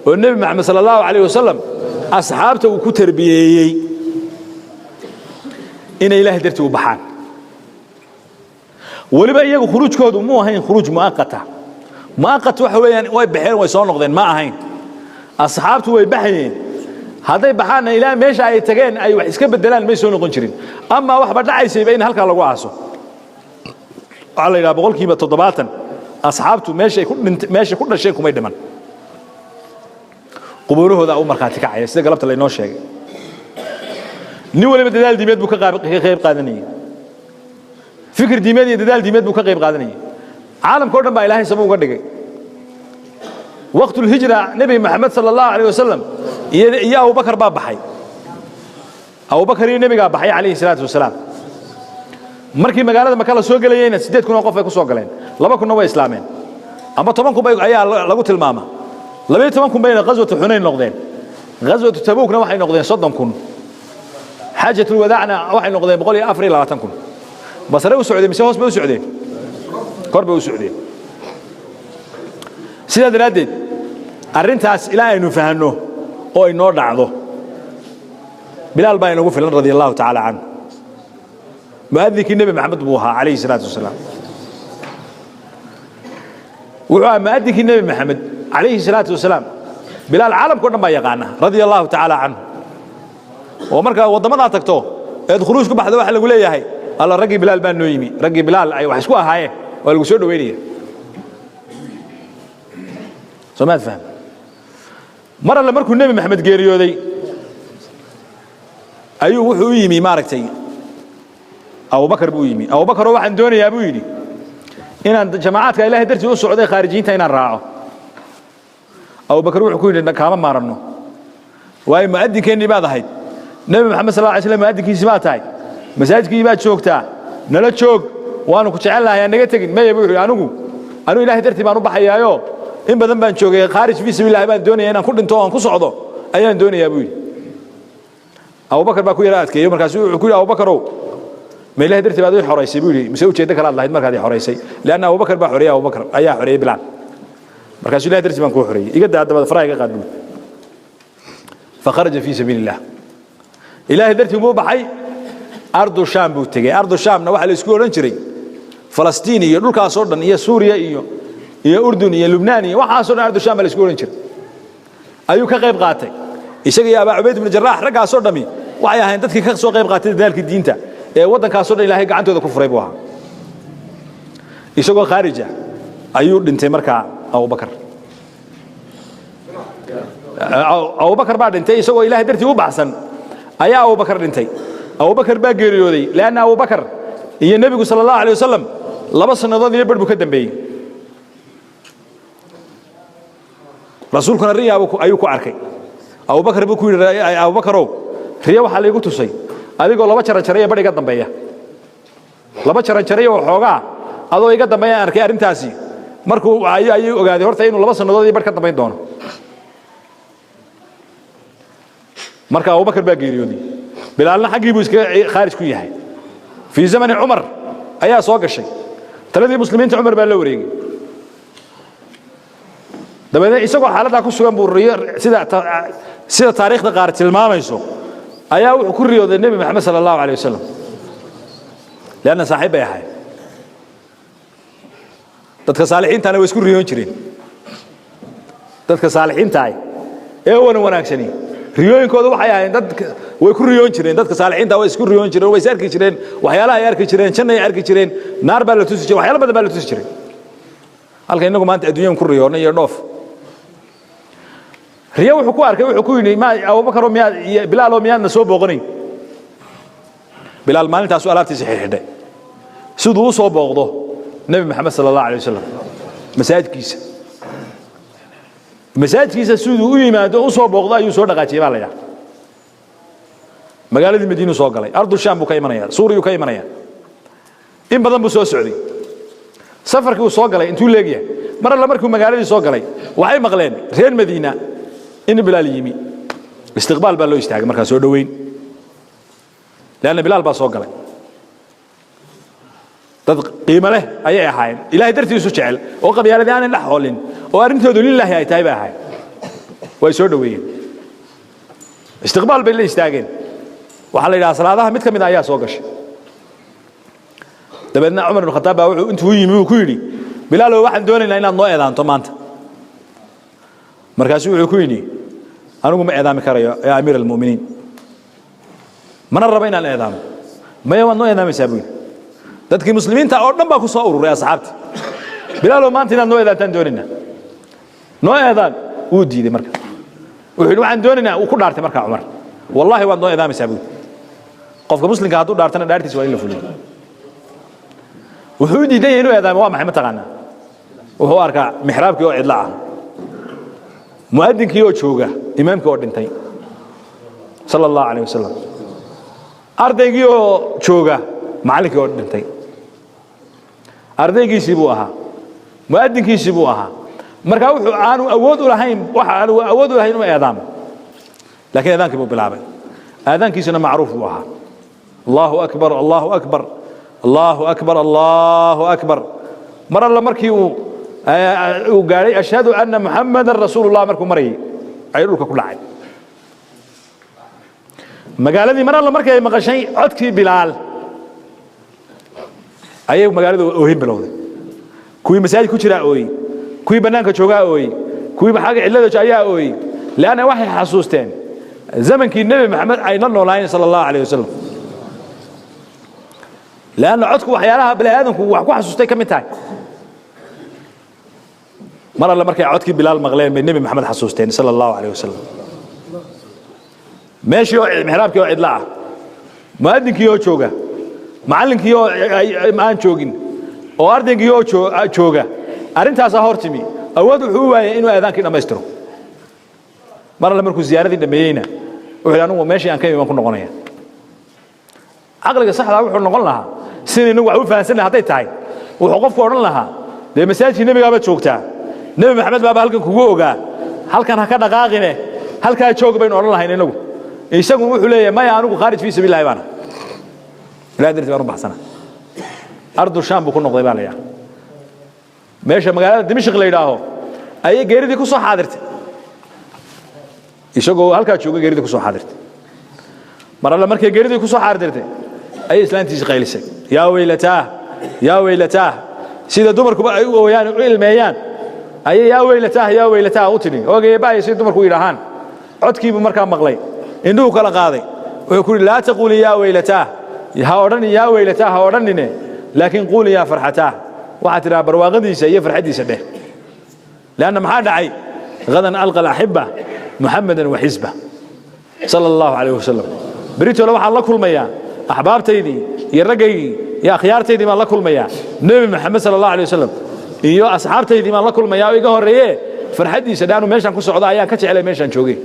oo Nebi Maxamed sala Allahu calayh wasalam asxaabta uu ku tarbiyeeyey inay Ilaahay dartii u baxaan. Weliba iyagu khuruujkoodu muu ahayn khuruuj mu'aqata. Mu'aqat waxa weeyaan way baxeen, way soo noqdeen, ma ahayn. Asxaabtu way baxayeen, hadday baxaanna ilaa meesha ay tageen ay wax iska bedelaan may soo noqon jirin, ama waxba dhacaysayba in halkaa lagu aaso. Waxaa la yidhaha 70% asxaabtu meeshay ku dhint, meeshay ku dhasheen kumay dhiman. Qubuurahooda u markhaati kacaya, sida galabta laynoo sheegay. Nin waliba dadaal diimeed buu ka qayb qaadanayay, fikir diimeed iyo dadaal diimeed buu ka qayb qaadanayay. Caalamka o dhan baa Ilaahay sabab uga dhigay. Waqtulhijra Nebi Maxamed sala Allahu alayh wasalam iyo Abubakar baa baxay. Abubakar iyo nebigaa baxay calayhi salaatu wasalaam. Markii magaalada Maka la soo gelayeyna 8,000 oo qof ay ku soo galeen, 2,000-na way islaameen, ama 10,000 bay ayaa lagu tilmaama. 12,000 bayna ghaswatu Xunayn noqdeen. Ghaswatu Tabuukna waxay noqdeen 30,000. Xaajatulwadaacna waxay noqdeen 124,000. Basare u socdeen mise hoos bay u socdeen? Kor bay u socdeen. Sidaa daraaddeed arrintaas ilaa aynu fahanno oo inoo dhacdo, Bilaal baa inagu filan radia Allahu tacaala canhu. Mu'adinkii Nebi Maxamed buu ahaa calayhi salaatu wasalaam. Wuxuu ahaa mu'adinkii Nebi Maxamed calayhi salaatu wasalaam. Bilaal caalamka o dhan baa yaqaana radia Allahu tacaala canhu, oo markaa waddamadaa tagto eed khuruuj ku baxdo, waxa lagu leeyahay: "Alla, raggii Bilaal baa noo yimi, raggii Bilaal ay wax isku ahaayeen." Waa lagu soo dhoweynaya. Soo maad faham? Mar alle markuu Nebi Maxamed geeriyooday ayuu wuxuu u yimi, maaragtay, Abubakar buu u yimi. "Abubakaroo, waxaan doonayaa," buu yidhi, "inaan jamaacadka Ilahay dartii u socday, khaarijiyiinta, inaan raaco." Abubakar wuxuu ku yidhi: "Kaama maaranno, waayo mu'adinkeennii baad ahayd. Nebi Maxamed sal lla slam mu'adinkiisii baad tahay, masaajidkii baad joogtaa, nala joog, waanu ku jecel lahay, aan naga tegin." "Maya," buu yidhi, anigu Ilahay dartii baan u baxayaayo, in badan baan joogay, khaarij fii sabiilillahi baan doonaya inaan ku dhinto oo aan ku socdo ayaan doonayaa," buu yidhi. Abubakar baa ku yara adkeeyo. Markaasu wuxuu ku yidhi: "Abubakarow, ma Ilahay dartii baad ii xoraysay?" buu yidhi, "mise ujeeddo kale aad lahayd markaad ii xoraysay?" Leanna Abubakar baa xoreeyey, Abubakar ayaa xoreeyey Bilaal. Markaasuu: "Ilahay dartii baan kuu xoreeyey, iga daa dabada, faraha iga qaad," buu. Fakharaja fii sabiili illah, Ilaahay dartii buu baxay. Ardu Shaam buu tegey. Ardu Shaamna waxaa la isku odhan jiray Falastiin iyo dhulkaasoo dhan iyo Suuriya iyo Urdun iyo Lubnaan iyo waxaasoo dhan ardu Shaam baa la isku odhan jiray. Ayuu ka qayb qaatay isaga iyo Abaa Cubayd ibn Jaraax. Raggaasoo dhami waxay ahayn dadkii ka soo qayb qaatay dadaalkii diinta ee waddankaasoo dhan Ilaahay gacantooda ku furay buu ahaa. Isagoo khaarija ayuu dhintay. Markaa Abubakar baa dhintay. Isagoo Ilaahay dartii u baxsan ayaa Abubakar dhintay. Abubakar baa geeriyooday, leanna Abubakar iyo nebigu sala Allahu alay wasalam 2 sannadood iyo barh buu ka dambeeyey. Rasuulkuna riya ayuu ku arkay. Abubakar buu ku yidhi: "Abubakarow, riya waxaa laygu tusay adigoo laba jaranjaraya bar iga dambeeya, laba jaranjaraya oo xoogaa adoo iga dambeeya arkay." Arrintaasi markuu ayuu ogaaday horta inuu 2 sannadood iyo bar ka dambayn doono. Marka Abubakar baa geeriyooday, Bilaalna xaggii buu iskaga khaarij ku yahay. Fii zamani Cumar ayaa soo gashay taladii muslimiinta. Cumar baa la wareegay. Dabeedna isagoo xaaladdaa ku sugan buu riyo, sida taariikhda qaar tilmaamayso, ayaa wuxuu ku riyooday Nebi Maxamed sala Allahu alayh wasalam, leanna saaxiib bay ahayd. Dadka saalixiintana way isku riyoon jireen. Dadka saalixiintahay ee wana wanaagsani riyooyinkooda waxay ahayn dad way ku riyoon jireen. Dadka saalixiinta way isku riyoon jireen, way is arki jireen. Waxyaalaha ay arki jireen, jannay arki jireen, naar baa la tusi jiray, waxyaalo badan baa la tusi jiray. Halka inagu maanta adduunyan ku riyoonay iyo dhoof. Riyo wuxuu ku arkay, wuxuu ku yidhi, ma Abubakar miyaad iyo Bilaal miyaadna soo booqanayn? Bilaal maalintaasu alaabtiisa xidhxidhay siduu u soo booqdo Nebi Maxamed sala allahu alay wasalam masaajidkiisa. Masaajidkiisa siduu u yimaado u soo booqdo ayuu soo dhaqaajiyey baa la yidhaha. Magaaladii Madiinuu soo galay, ardu Shaam buu ka imanaya, Suuriyuu ka imanaya, in badan buu soo socday. Safarkii uu soo galay intuu leegyahay, mar alla markuu magaaladii soo galay waxay maqleen reer Madiina in Bilaal yimi. Istiqbaal baa loo istaagay markaa, soo dhoweyn, leanna Bilaal baa soo galay. Dad qiimo leh ayay ahaayeen, Ilaahay dartiisu jecel oo qabyaaladii aanay dhex hoolin oo arrintoodu lilaahi ay tahay bay ahaayeen. Way soo dhoweeyeen, istiqbaal bay la istaageen. Waxaa la yidhaha salaadaha mid ka mid a ayaa soo gashay. Dabeedna Cumar ibn Khataab baa wuxuu intuu u yimi uu ku yidhi, Bilaalow, waxaan doonaynaa inaad noo eedaanto maanta. Markaasuu wuxuu ku yidhi, anigu ma eedaami karayo, yaa amiir almu'miniin, mana rabo inaan eedaamo. Maya, waad noo eedaamaysaa, buu yidhi. Dadkii muslimiinta oo dhan baa ku soo ururay, asxaabtii. Bilaalow, maanta inaad noo eedaantaan doonaynaa, noo eedaan. Wuu diiday. Marka wuxuu yidhi, waxaan doonaynaa. Uu ku dhaartay markaa Cumar, wallahi waad noo eedaamaysaa, buu yidhi. Qofka muslimka hadduu dhaartana dhaartiisa waa in la fuliyo. Wuxuu u diidan yahay inuu eedaamo waa maxay, ma taqaanaa? Wuxuu u arkaa mixraabkii oo cidlo ah, mu'adinkii oo jooga, imaamkii oo dhintay sala allahu calayh wasalam, ardaygii oo jooga, macallinkii oo dhintay. Ardaygiisii buu ahaa, mu'adinkiisii buu ahaa. Marka wuxuu aanu awood u lahayn, waxa aanu awood u lahayn inuu eedaamo, laakiin eedaankii buu bilaabay. Aadaankiisuna macruuf buu ahaa: allahu akbar, allahu akbar, allahu akbar, allahu akbar. Mar alla markii uu gaadhay ashhadu anna muxammadan rasuulullah markuu marayay ayuu dhulka ku dhacay. Magaaladii mar alla markii ay maqashay codkii Bilaal ayay magaaladu oohin bilowday. Kuwii masaajid ku jiraa ooyey, kuwii bannaanka joogaa ooyey, kuwii xagga cidlada ayaa ooyey, leanna waxay xasuusteen zamankii Nebi Maxamed ay la noolaayeen sala allahu calayh wasalam. Leanna codku waxyaalaha bani aadamku wax ku xasuustay ka mid tahay. Mar alle markay codkii Bilaal maqleen bay Nebi Maxamed xasuusteen sala allahu calayh wasalam. Meeshii oo mixraabkii oo cidla ah, mu'adinkii oo jooga, macallinkii oo aan joogin oo ardaygii oo jooga, arrintaasaa hor timi. Awood wuxuu u waayay inuu aadaankii dhammaystiro. Mar alle markuu ziyaaradii dhameeyeyna wuxuu yidhi, anigu meeshii aan ka imi baan ku noqonaya. Caqliga saxdaa wuxuu noqon lahaa, sida inagu wax u fahansannahay hadday tahay, wuxuu qofku odhan lahaa, dee masaajidkii nebigaabaad joogtaa, Nebi Maxamed baaba halkan kugu ogaa, halkan ha ka dhaqaaqine, halkaa joog baynu odhan lahayn inagu. Isagu wuxuu leeyahay, maya, anigu khaarij fii sabiil illahi baana, ilahay dartii baan u baxsana. Ardu Shaam buu ku noqday baa la yidhaha. Meesha magaalada Dimashq la yidhaaho ayay geeridii ku soo xaadirtay. Isagoo halkaa jooga geeridii ku soo xaadirtay. Mar alle markay geeridii ku soo xaadirtay ayay islaantiisi qaylisay, yaa weylataah, yaa weylataah. Sida dumarkuba ay u ooyaan, u ilmeeyaan, ayay yaa weylataah, yaa weylataah u tidhi. Oogaya sida dumarku u yidhaahaan. Codkiibuu markaa maqlay, indhuhu kala qaaday. Wuxuu ku yidhi, laa taquuli yaa weylataah, ha odhanin yaa weylataah, ha odhanine, laakiin quuli yaa farxataah. Waxaad tidhaha barwaaqadiisa iyo farxaddiisa dheh. Leanna maxaa dhacay? Gadan alqa alaxiba muxamadan wa xisba sala allahu calayh wasalam. Beritole waxaan la kulmayaa axbaabtaydii iyo raggaygii iyo akhyaartaydii baan la kulmayaa, Nebi Maxamed sala allahu alay wasalam iyo asxaabtaydii baan la kulmayaa oo iga horreeye. Farxaddiisa dhaanu meeshaan ku socdo ayaan ka jeclay meeshaan joogay.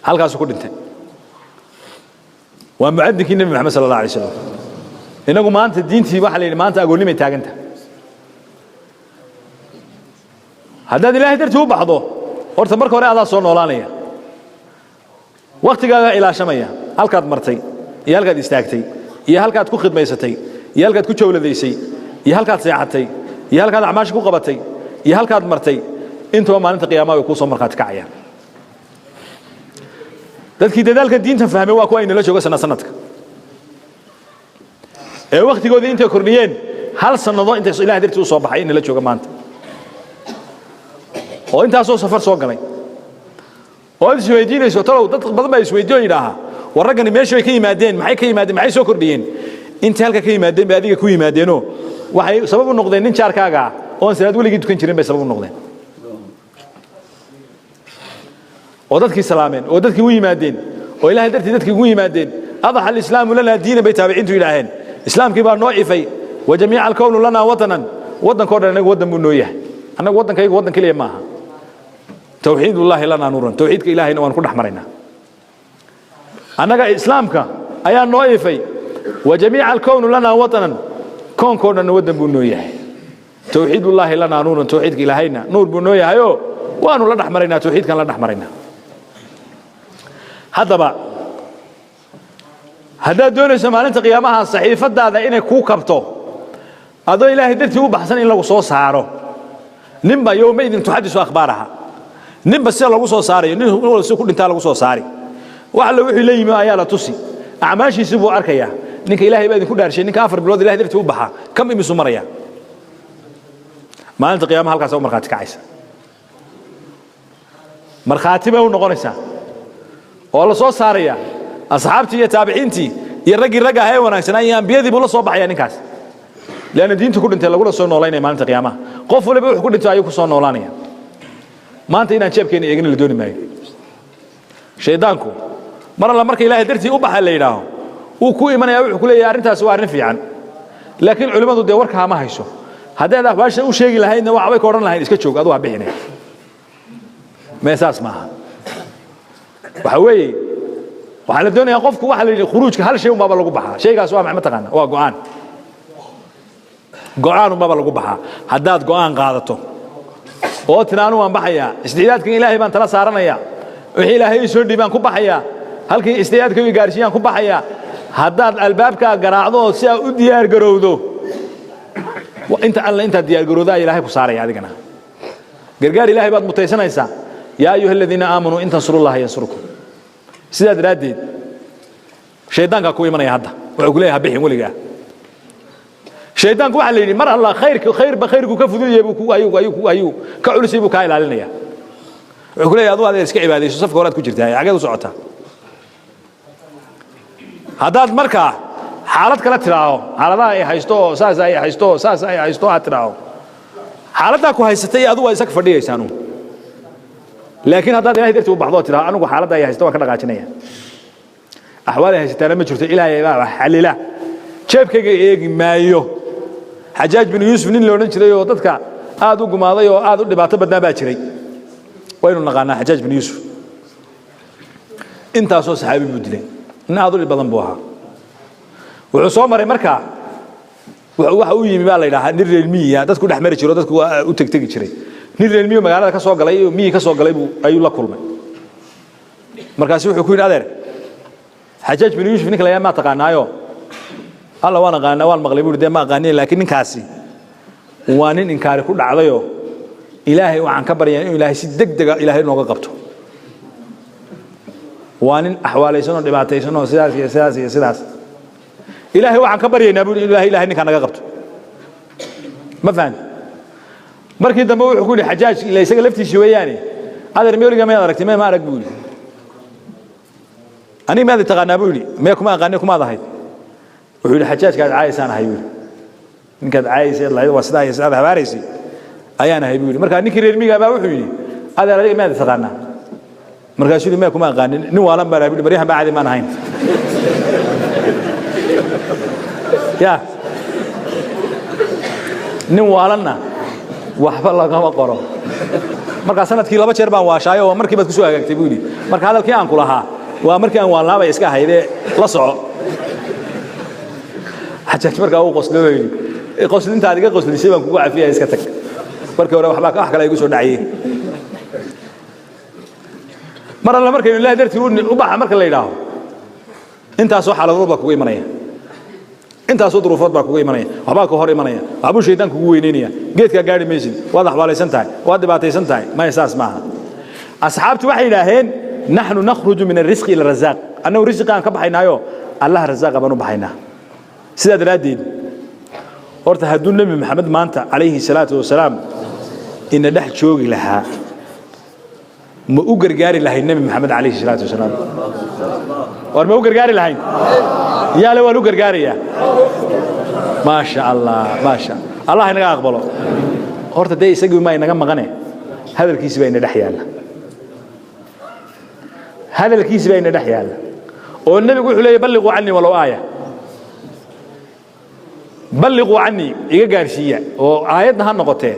Halkaasuu ku dhintay. Waa mucadinkii Nebi Maxamed sala allah alay wasalam. Inagu maanta diintii waxaa la yidhi maanta agoonnimay taaganta. Haddaad Ilaahay dartii u baxdo, horta marka hore adaa soo noolaanaya, waktigaagaa ilaashamaya. Halkaad martay iyo halkaad istaagtay iyo halkaad ku khidmaysatay iyo halkaad ku jawladaysay iyo halkaad seexatay iyo halkaad acmaasha ku qabatay iyo halkaad martay, intuba maalinta qiyaamaha way kuu soo markhaati kacayaan. Dadkii dadaalka diinta fahmay waa kuwa aynala jooga sana sanadka ee wakhtigoodii intay kordhiyeen hal sannado intay Ilahay dartii u soo baxay inala jooga maanta, oo intaasoo safar soo galay, oo aad isweydiinayso talow. Dad badan baa isweydiyo, yidhaahaa, war raggani meeshii bay ka yimaadeen, maxay ka yimaadeen, maxay soo kordhiyeen? Intay halka ka yimaadeen bay adiga ku yimaadeenoo. Waxay sabab u noqdeen nin jaarkaaga ah oon salaad weligii tukan jirin bay sabab u noqdeen, oo dadkii salaameen, oo dadkii u yimaadeen, oo Ilaahay dartii dadkii ugu yimaadeen. Adaxa alislaamu lanaa diina, bay taabiciintu yidhaaheen. Islaamkii baa noo ifay. Wa jamiica alkownu lanaa watanan, waddankoo dhan inagu waddan buu noo yahay. Annagu waddankaygu waddan keliya maaha. Tawxiidullaahi lanaa nuuran, tawxiidka Ilaahayna waan ku dhex maraynaa. Annaga islaamka ayaa noo ifay. Wa jamiica alkownu lanaa watanan, koonkoo dhanna waddan buu noo yahay. Tawxiidullaahi lanaa nuuran, tawxiidka Ilaahayna nuur buu noo yahayoo waanu la dhex maraynaa, tawxiidkan la dhex maraynaa. Haddaba haddaad doonayso maalinta qiyaamaha saxiifadaada inay kuu kabto, adoo Ilaahay dartii u baxsan in lagu soo saaro, ninba yowmaidin tuxadisu akhbaaraha, ninba sida lagu soo saarayo, nin walba si ku dhintaa lagu soo saari. Wax alle wuxuu la yimi ayaa la tusi, acmaashiisii buu arkayaa. Ninka, Ilaahay baa idinku dhaarshay, ninka 4 bilood Ilahay dartii u baxa kam imisu maraya maalinta qiyaamaha? Halkaasa u markhaati kacaysa, markhaati bay u noqonaysaa oo la soo saaraya. Asxaabtii iyo taabiciintii iyo raggii ragga ahaa ee wanaagsanaa iyo ambiyadii buu la soo baxaya ninkaas, leanna diintu ku dhintay lagula soo noolaynaya maalinta qiyaamaha. Qof waliba wuxuu ku dhintay ayuu ku soo noolaanaya. Maanta inaan jeebkeena eegin la dooni maayo. Shaydaanku mar alla marka Ilaahay dartii u baxa la yidhaaho, wuu ku imanaya, wuxuu ku leeyahay arrintaasi waa arrin fiican, laakiin culimmadu dee warka hama hayso. Haddaad axwaasha u sheegi lahaydna waxbay ka odhan lahayn, iska joog adu ha bixine. Mee, saas maaha. Waxa weeye, waxaa la doonayaa qofku, waxaa la yidhi khuruujka hal shay unbaaba lagu baxaa. Shaygaas waa maxay, ma taqaana? Waa go'aan. Go'aan unbaaba lagu baxaa. Haddaad go'aan qaadato oo tiraanu waan baxayaa, isticdaadkan Ilaahay baan tala saaranaya, wixii Ilaahay ii soo dhiibaan ku baxayaa, halkii isticdaadkaygu gaarsiiyaan ku baxayaa, haddaad albaabkaa garaacdo oo si aad u diyaar garowdo, inta alle intaad diyaar garowdaa Ilaahay ku saaraya, adigana gargaar Ilaahay baad mutaysanaysaa. Yaa ayuha aladiina aamanuu in tansurullaha yansurkum. Sidaa daraaddeed shaydaankaa ku imanaya hadda, wuxuu ku leeyahay ha bixin weligaa. Shaydaanku waxaa la yidhi mar alla khayrka khayrba khayrku ka fududyahay buu ku ayuu ayuu ayuu ka culusay buu kaa ilaalinaya. Wuxuu ku leeyahay aduu adeer iska cibaadayso, safka horaad ku jirtaa, xageed u socotaa? Haddaad markaa xaalad kale tidhaaho, xaaladaha ay haysto oo saas ay haysto oo saas ay haysto aad tidhaaho, xaaladdaa ku haysatay iyo adigu waa isaga fadhiyaysaan. Laakiin haddaad Ilahay dartii u baxdo oo tidhaho anigu xaaladda ay haysto waan ka dhaqaajinaya, axwaal ay haysataana ma jirto, Ilaahay baa xalila, jeebkayga eegi maayo. Xajaaj bin Yuusuf nin la odhan jiray oo dadka aad u gumaaday oo aad u dhibaato badnaa baa jiray, waynu naqaanaa. Xajaaj bin Yuusuf intaasoo saxaabi buu dilay, nin aad u dhib badan buu ahaa. Wuxuu soo maray markaa, waxa u yimi baa la yidhahaa nin reer miyiya, dadku dhex mari jiro, dadku u tegtegi jiray. Nin reer miyo magaalada ka soo galay, miyi ka soo galay buu ayuu la kulmay. Markaasu wuxuu ku yidhi, adeer, Xajaaj bin Yuusuf ninka la yidhaha maa taqaanaayo? Alla, waan aqaanaa, waan maqlay, buu. Dee ma aqaanin, laakiin ninkaasi waa nin inkaari ku dhacdayoo Ilaahay waxaan ka baryaa inuu Ilaahay si deg dega Ilaahay nooga qabto. Waa nin axwaalaysan oo dhibaataysan oo sidaas iyo sidaas iyo sidaas. Ilaahay waxaan ka baryaynaa, buu, inuu Ilaahay ninkaa naga qabto. Ma fahanti? Markii dambe wuxuu ku yidhi Xajaaj, ila isaga laftiisi weeyaane, adeer, me weligaa mayaad aragtay? Me, ma arag, buu yidhi. Aniga miyaad taqaanaa, buu yidhi. Mee, kuma aqaani, kumaad ahayd? Wuxuu yidhi, Xajaajkaad caayaysaan ahay, buu yidhi. Ninkaad caayaysay lahayd waa sidaa iyo sidaad habaaraysay ayaan ahay, buu yidhi. Markaa ninkii reer miyiga baa wuxuu yidhi, adeer, adiga miyaad taqaanaa? Markaasuu yidhi, mee, kuma aqaanin, nin waalan baan ahay, buu yidhi, baryahan baa caadi maan ahayn ya. Nin waalanna waxba lagama qoro. Markaa sanadkii 2 jeer baan waashaayo oo markii baad ku soo hagaagtay, buu yidhi. Marka hadalkii aan ku lahaa waa markii aan waalnaabay iska ahaydee la soco. Xajaaj markaa uu qoslay oo yidhi, qoslintaad iga qoslisay baan kugu cafiyaya, iska tag. Markii hore waxbaa wax kale igu soo dhacayey. Mar alla markaynu Ilahay dartii u baxa marka la yidhaaho, intaasoo xaaladood baa kugu imanaya, intaasoo duruufood baa kugu imanaya, waxbaa ka hor imanaya, waxbuu shaydaan kugu weynaynaya, geedkaa gaari maysid, waad axwaalaysan tahay, waad dhibaataysan tahay. Maya, saas maaha. Asxaabtu waxay yidhaaheen, naxnu nakhruju min alrisqi ila razaaq, annagu risqigaan ka baxaynaayo Allaha rasaaqa baan u baxaynaa. Sidaa daraaddeed horta hadduu Nebi Maxamed maanta calayhi salaatu wasalaam ina dhex joogi lahaa, ma u gargaari lahayn Nebi Maxamed calayhi salaatu wasalaam? War, ma u gargaari lahayn? Yaale, waan u gargaarayaa. Maasha Allah, maasha. Allah inaga aqbalo. Horta dee isagii ma inaga maqane, hadalkiisi baa ina dhex yaalla, hadalkiisi baa ina dhex yaalla, oo nebigu wuxuu leeyahy: "Balliquu cannii walow aaya." Balliquu cannii, iga gaarsiiya oo aayadna ha noqotee.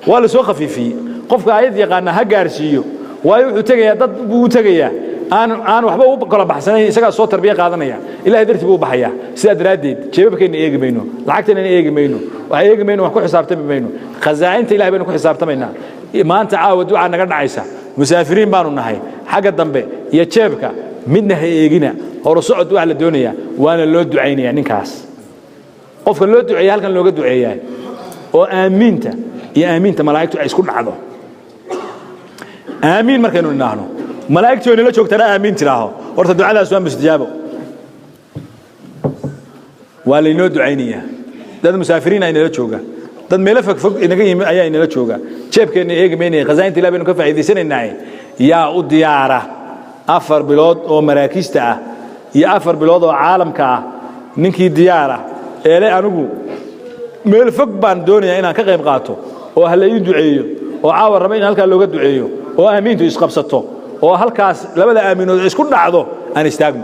Waa la soo khafiifiyey. Qofka aayad yaqaana ha gaarsiiyo, waayo wuxuu tegayaa, dad buu u tegayaa aan waxba u kala baxsanayn, isagaa soo tarbiya qaadanaya, Ilahay dartii buu u baxayaa. Sidaa daraaddeed jeebabkeenna eegi mayno, lacagteennana eegi mayno, wax eegi mayno, wax ku xisaabtami mayno. Khazaa'inta Ilahay baynu ku xisaabtamaynaa. Maanta caawa ducaa naga dhacaysa. Musaafiriin baanu nahay. Xagga dambe iyo jeebka midna ha eegina, horu socod wax la doonayaa. Waana loo ducaynayaa ninkaas. Qofka loo duceeya halkan looga duceeyaa oo aamiinta iyo aamiinta malaa'igtu ay isku dhacdo. Aamiin markaynu nidhaahno, malaa'igtii oo nala joogtana aamiin tidhaaho. Horta ducadaas waa mustajaabo, waa laynoo ducaynayaa. Dad musaafiriin ay nala jooga, dad meelo fog fog inaga yimi ayaa inala jooga. Jeebkeenna eegi maynaya, khazaa'inta Ilah baynu ka faa'iidaysanaynaay. Yaa u diyaara 4 bilood oo maraakiista ah iyo 4 bilood oo caalamka ah? Ninkii diyaara eele, anigu meel fog baan doonayaa inaan ka qayb qaato oo ha la ii duceeyo, oo caawa raba in halkaa looga duceeyo oo aamiintu isqabsato oo halkaas labada aamiinood isku dhacdo, aan istaagno.